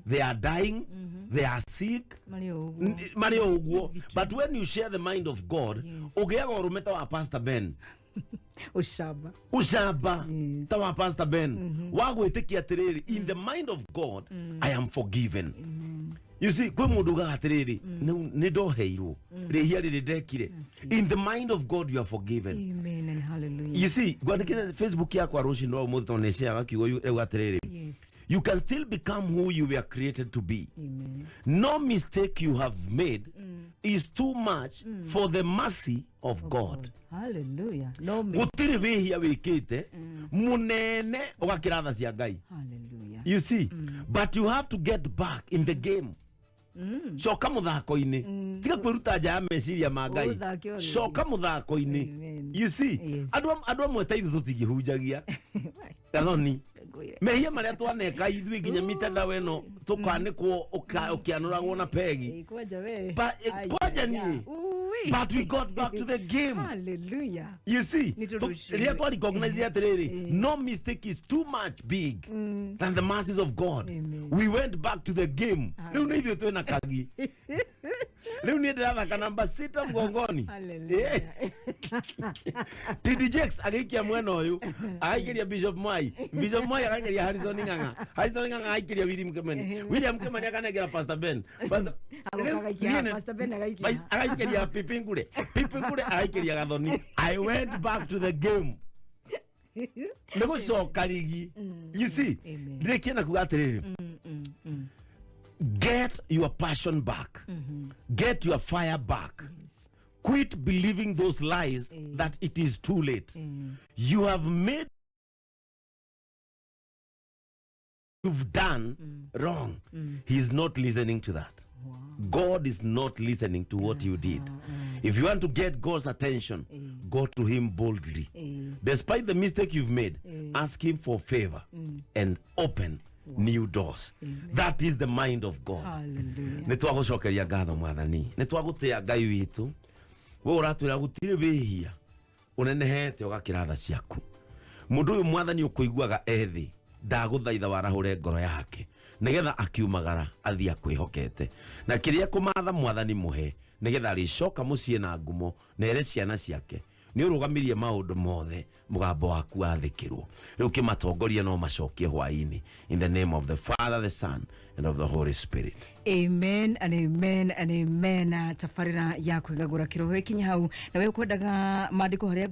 S5: they are dying, they are sick.
S2: Marĩ o ũguo.
S5: Marĩ o ũguo. But when you share the mind of God, ũgĩaga ũrũme ta wa Pastor Ben.
S2: Ũcamba.
S5: Ucamba ta wa Pastor Ben wa gwĩtĩkia atĩrĩrĩ, in the mind of God I am forgiven. You see, kwĩ mũndũ ugaga atĩrĩrĩ, nĩ ndoheirwo rĩhia rĩrĩ ndekire. In the mind of God you are forgiven.
S2: Amen and hallelujah.
S5: You see, ngwandĩkĩte Facebook yakwa rũcinĩ rwa ũmũthĩ tondũ nĩceaga kiugo rĩu atĩrĩrĩ,
S2: Yes.
S5: you can still become who you were created to be.
S2: Amen.
S5: No mistake you have made is too much for the mercy of God.
S2: Hallelujah. No mistake.
S5: Gũtirĩ wĩhia wĩkĩte mũnene ũgakĩra tha cia Ngai.
S2: Hallelujah.
S5: You see, but you have to get back in the game. Coka mũthako-inĩ, tiga kwĩruta nja ya meciria ma Ngai.
S2: Ũthake o rĩngĩ.
S5: Coka mũthako-inĩ.
S2: Amen.
S5: You see,
S2: Yes.
S5: andũ amwe ta ithuĩ tũtingĩhunjagia gathoni
S2: Ngwĩre.
S5: mehia marĩa twaneka ithuĩ nginya mitandao ĩno tũkanĩkwo ũkĩanũragwo na pegi.
S2: Eh, kwanja we.
S5: But,
S2: Ai,
S5: kwanja
S2: ai,
S5: niĩ.
S2: ai. Ui.
S5: But we got back to the game.
S2: Hallelujah.
S5: You see,
S2: Nĩ tondũ ũcio.
S5: rĩrĩa twa recognize atĩrĩrĩ, no mistake is too much big than the mercies of God.
S2: Amen.
S5: We went back to the game. Rĩu nĩ ithuĩ twĩna kagi, rĩu niĩ ndĩrathaka namba 6 mgongoni.
S2: Hallelujah.
S5: TD Jakes agĩikia mwena ũyũ, agaikĩria Bishop Mwai, Bishop Mwai agaikĩria Harrison Ng'ang'a, Harrison Ng'ang'a agaikĩria William Kimani, William Kimani akanengera Pastor Ben, Pastor
S2: Agoka
S5: Rĩu
S2: agaikia,
S5: niĩ
S2: Pastor Ben agaikia.
S5: Agaikĩria Pipi Ngure, Pipi Ngure agaikĩria Gathoni. I went back to the game, nĩ gũcoka rigi. You see,
S2: Amen.
S5: ndĩrĩkie na kuga atĩrĩrĩ, get your passion back, get your fire back. Quit believing those lies that it is too late. You have made, you've done wrong. He's not listening to that. God is not listening to what you did. If you want to get God's attention, go to him boldly. Despite the mistake you've made, ask him for favor and open new doors. That is the mind of God.
S2: Hallelujah.
S5: Nä twagåcokeria ngatho mwathani, nä twagå Ngai witå, we å ratwä ra gå tirä wä hia å nenehete å gakä ra tha ciaku. Må ndå å yå mwathani å kå iguaga ethä, ndagå thaitha warahå re ngoro yake nä getha akiumagara athiĩ akwĩhokete na kĩrĩa kũmatha mwathani mũhe, nä getha arĩcoka mũciĩ na ngumo na ere ciana ciake nĩ ũrũgamirie maũndũ mothe, mũgambo waku wathĩkĩrwo. Rĩu kĩmatongoria no macokie hwaĩ-inĩ. In the name of the Father, the Son and of the Holy Spirit.
S2: Amen and amen and amen. Tabarĩra ya kwĩgagũra kĩroho ĩkinya hau, na we ũkwendaga maandĩko harĩa.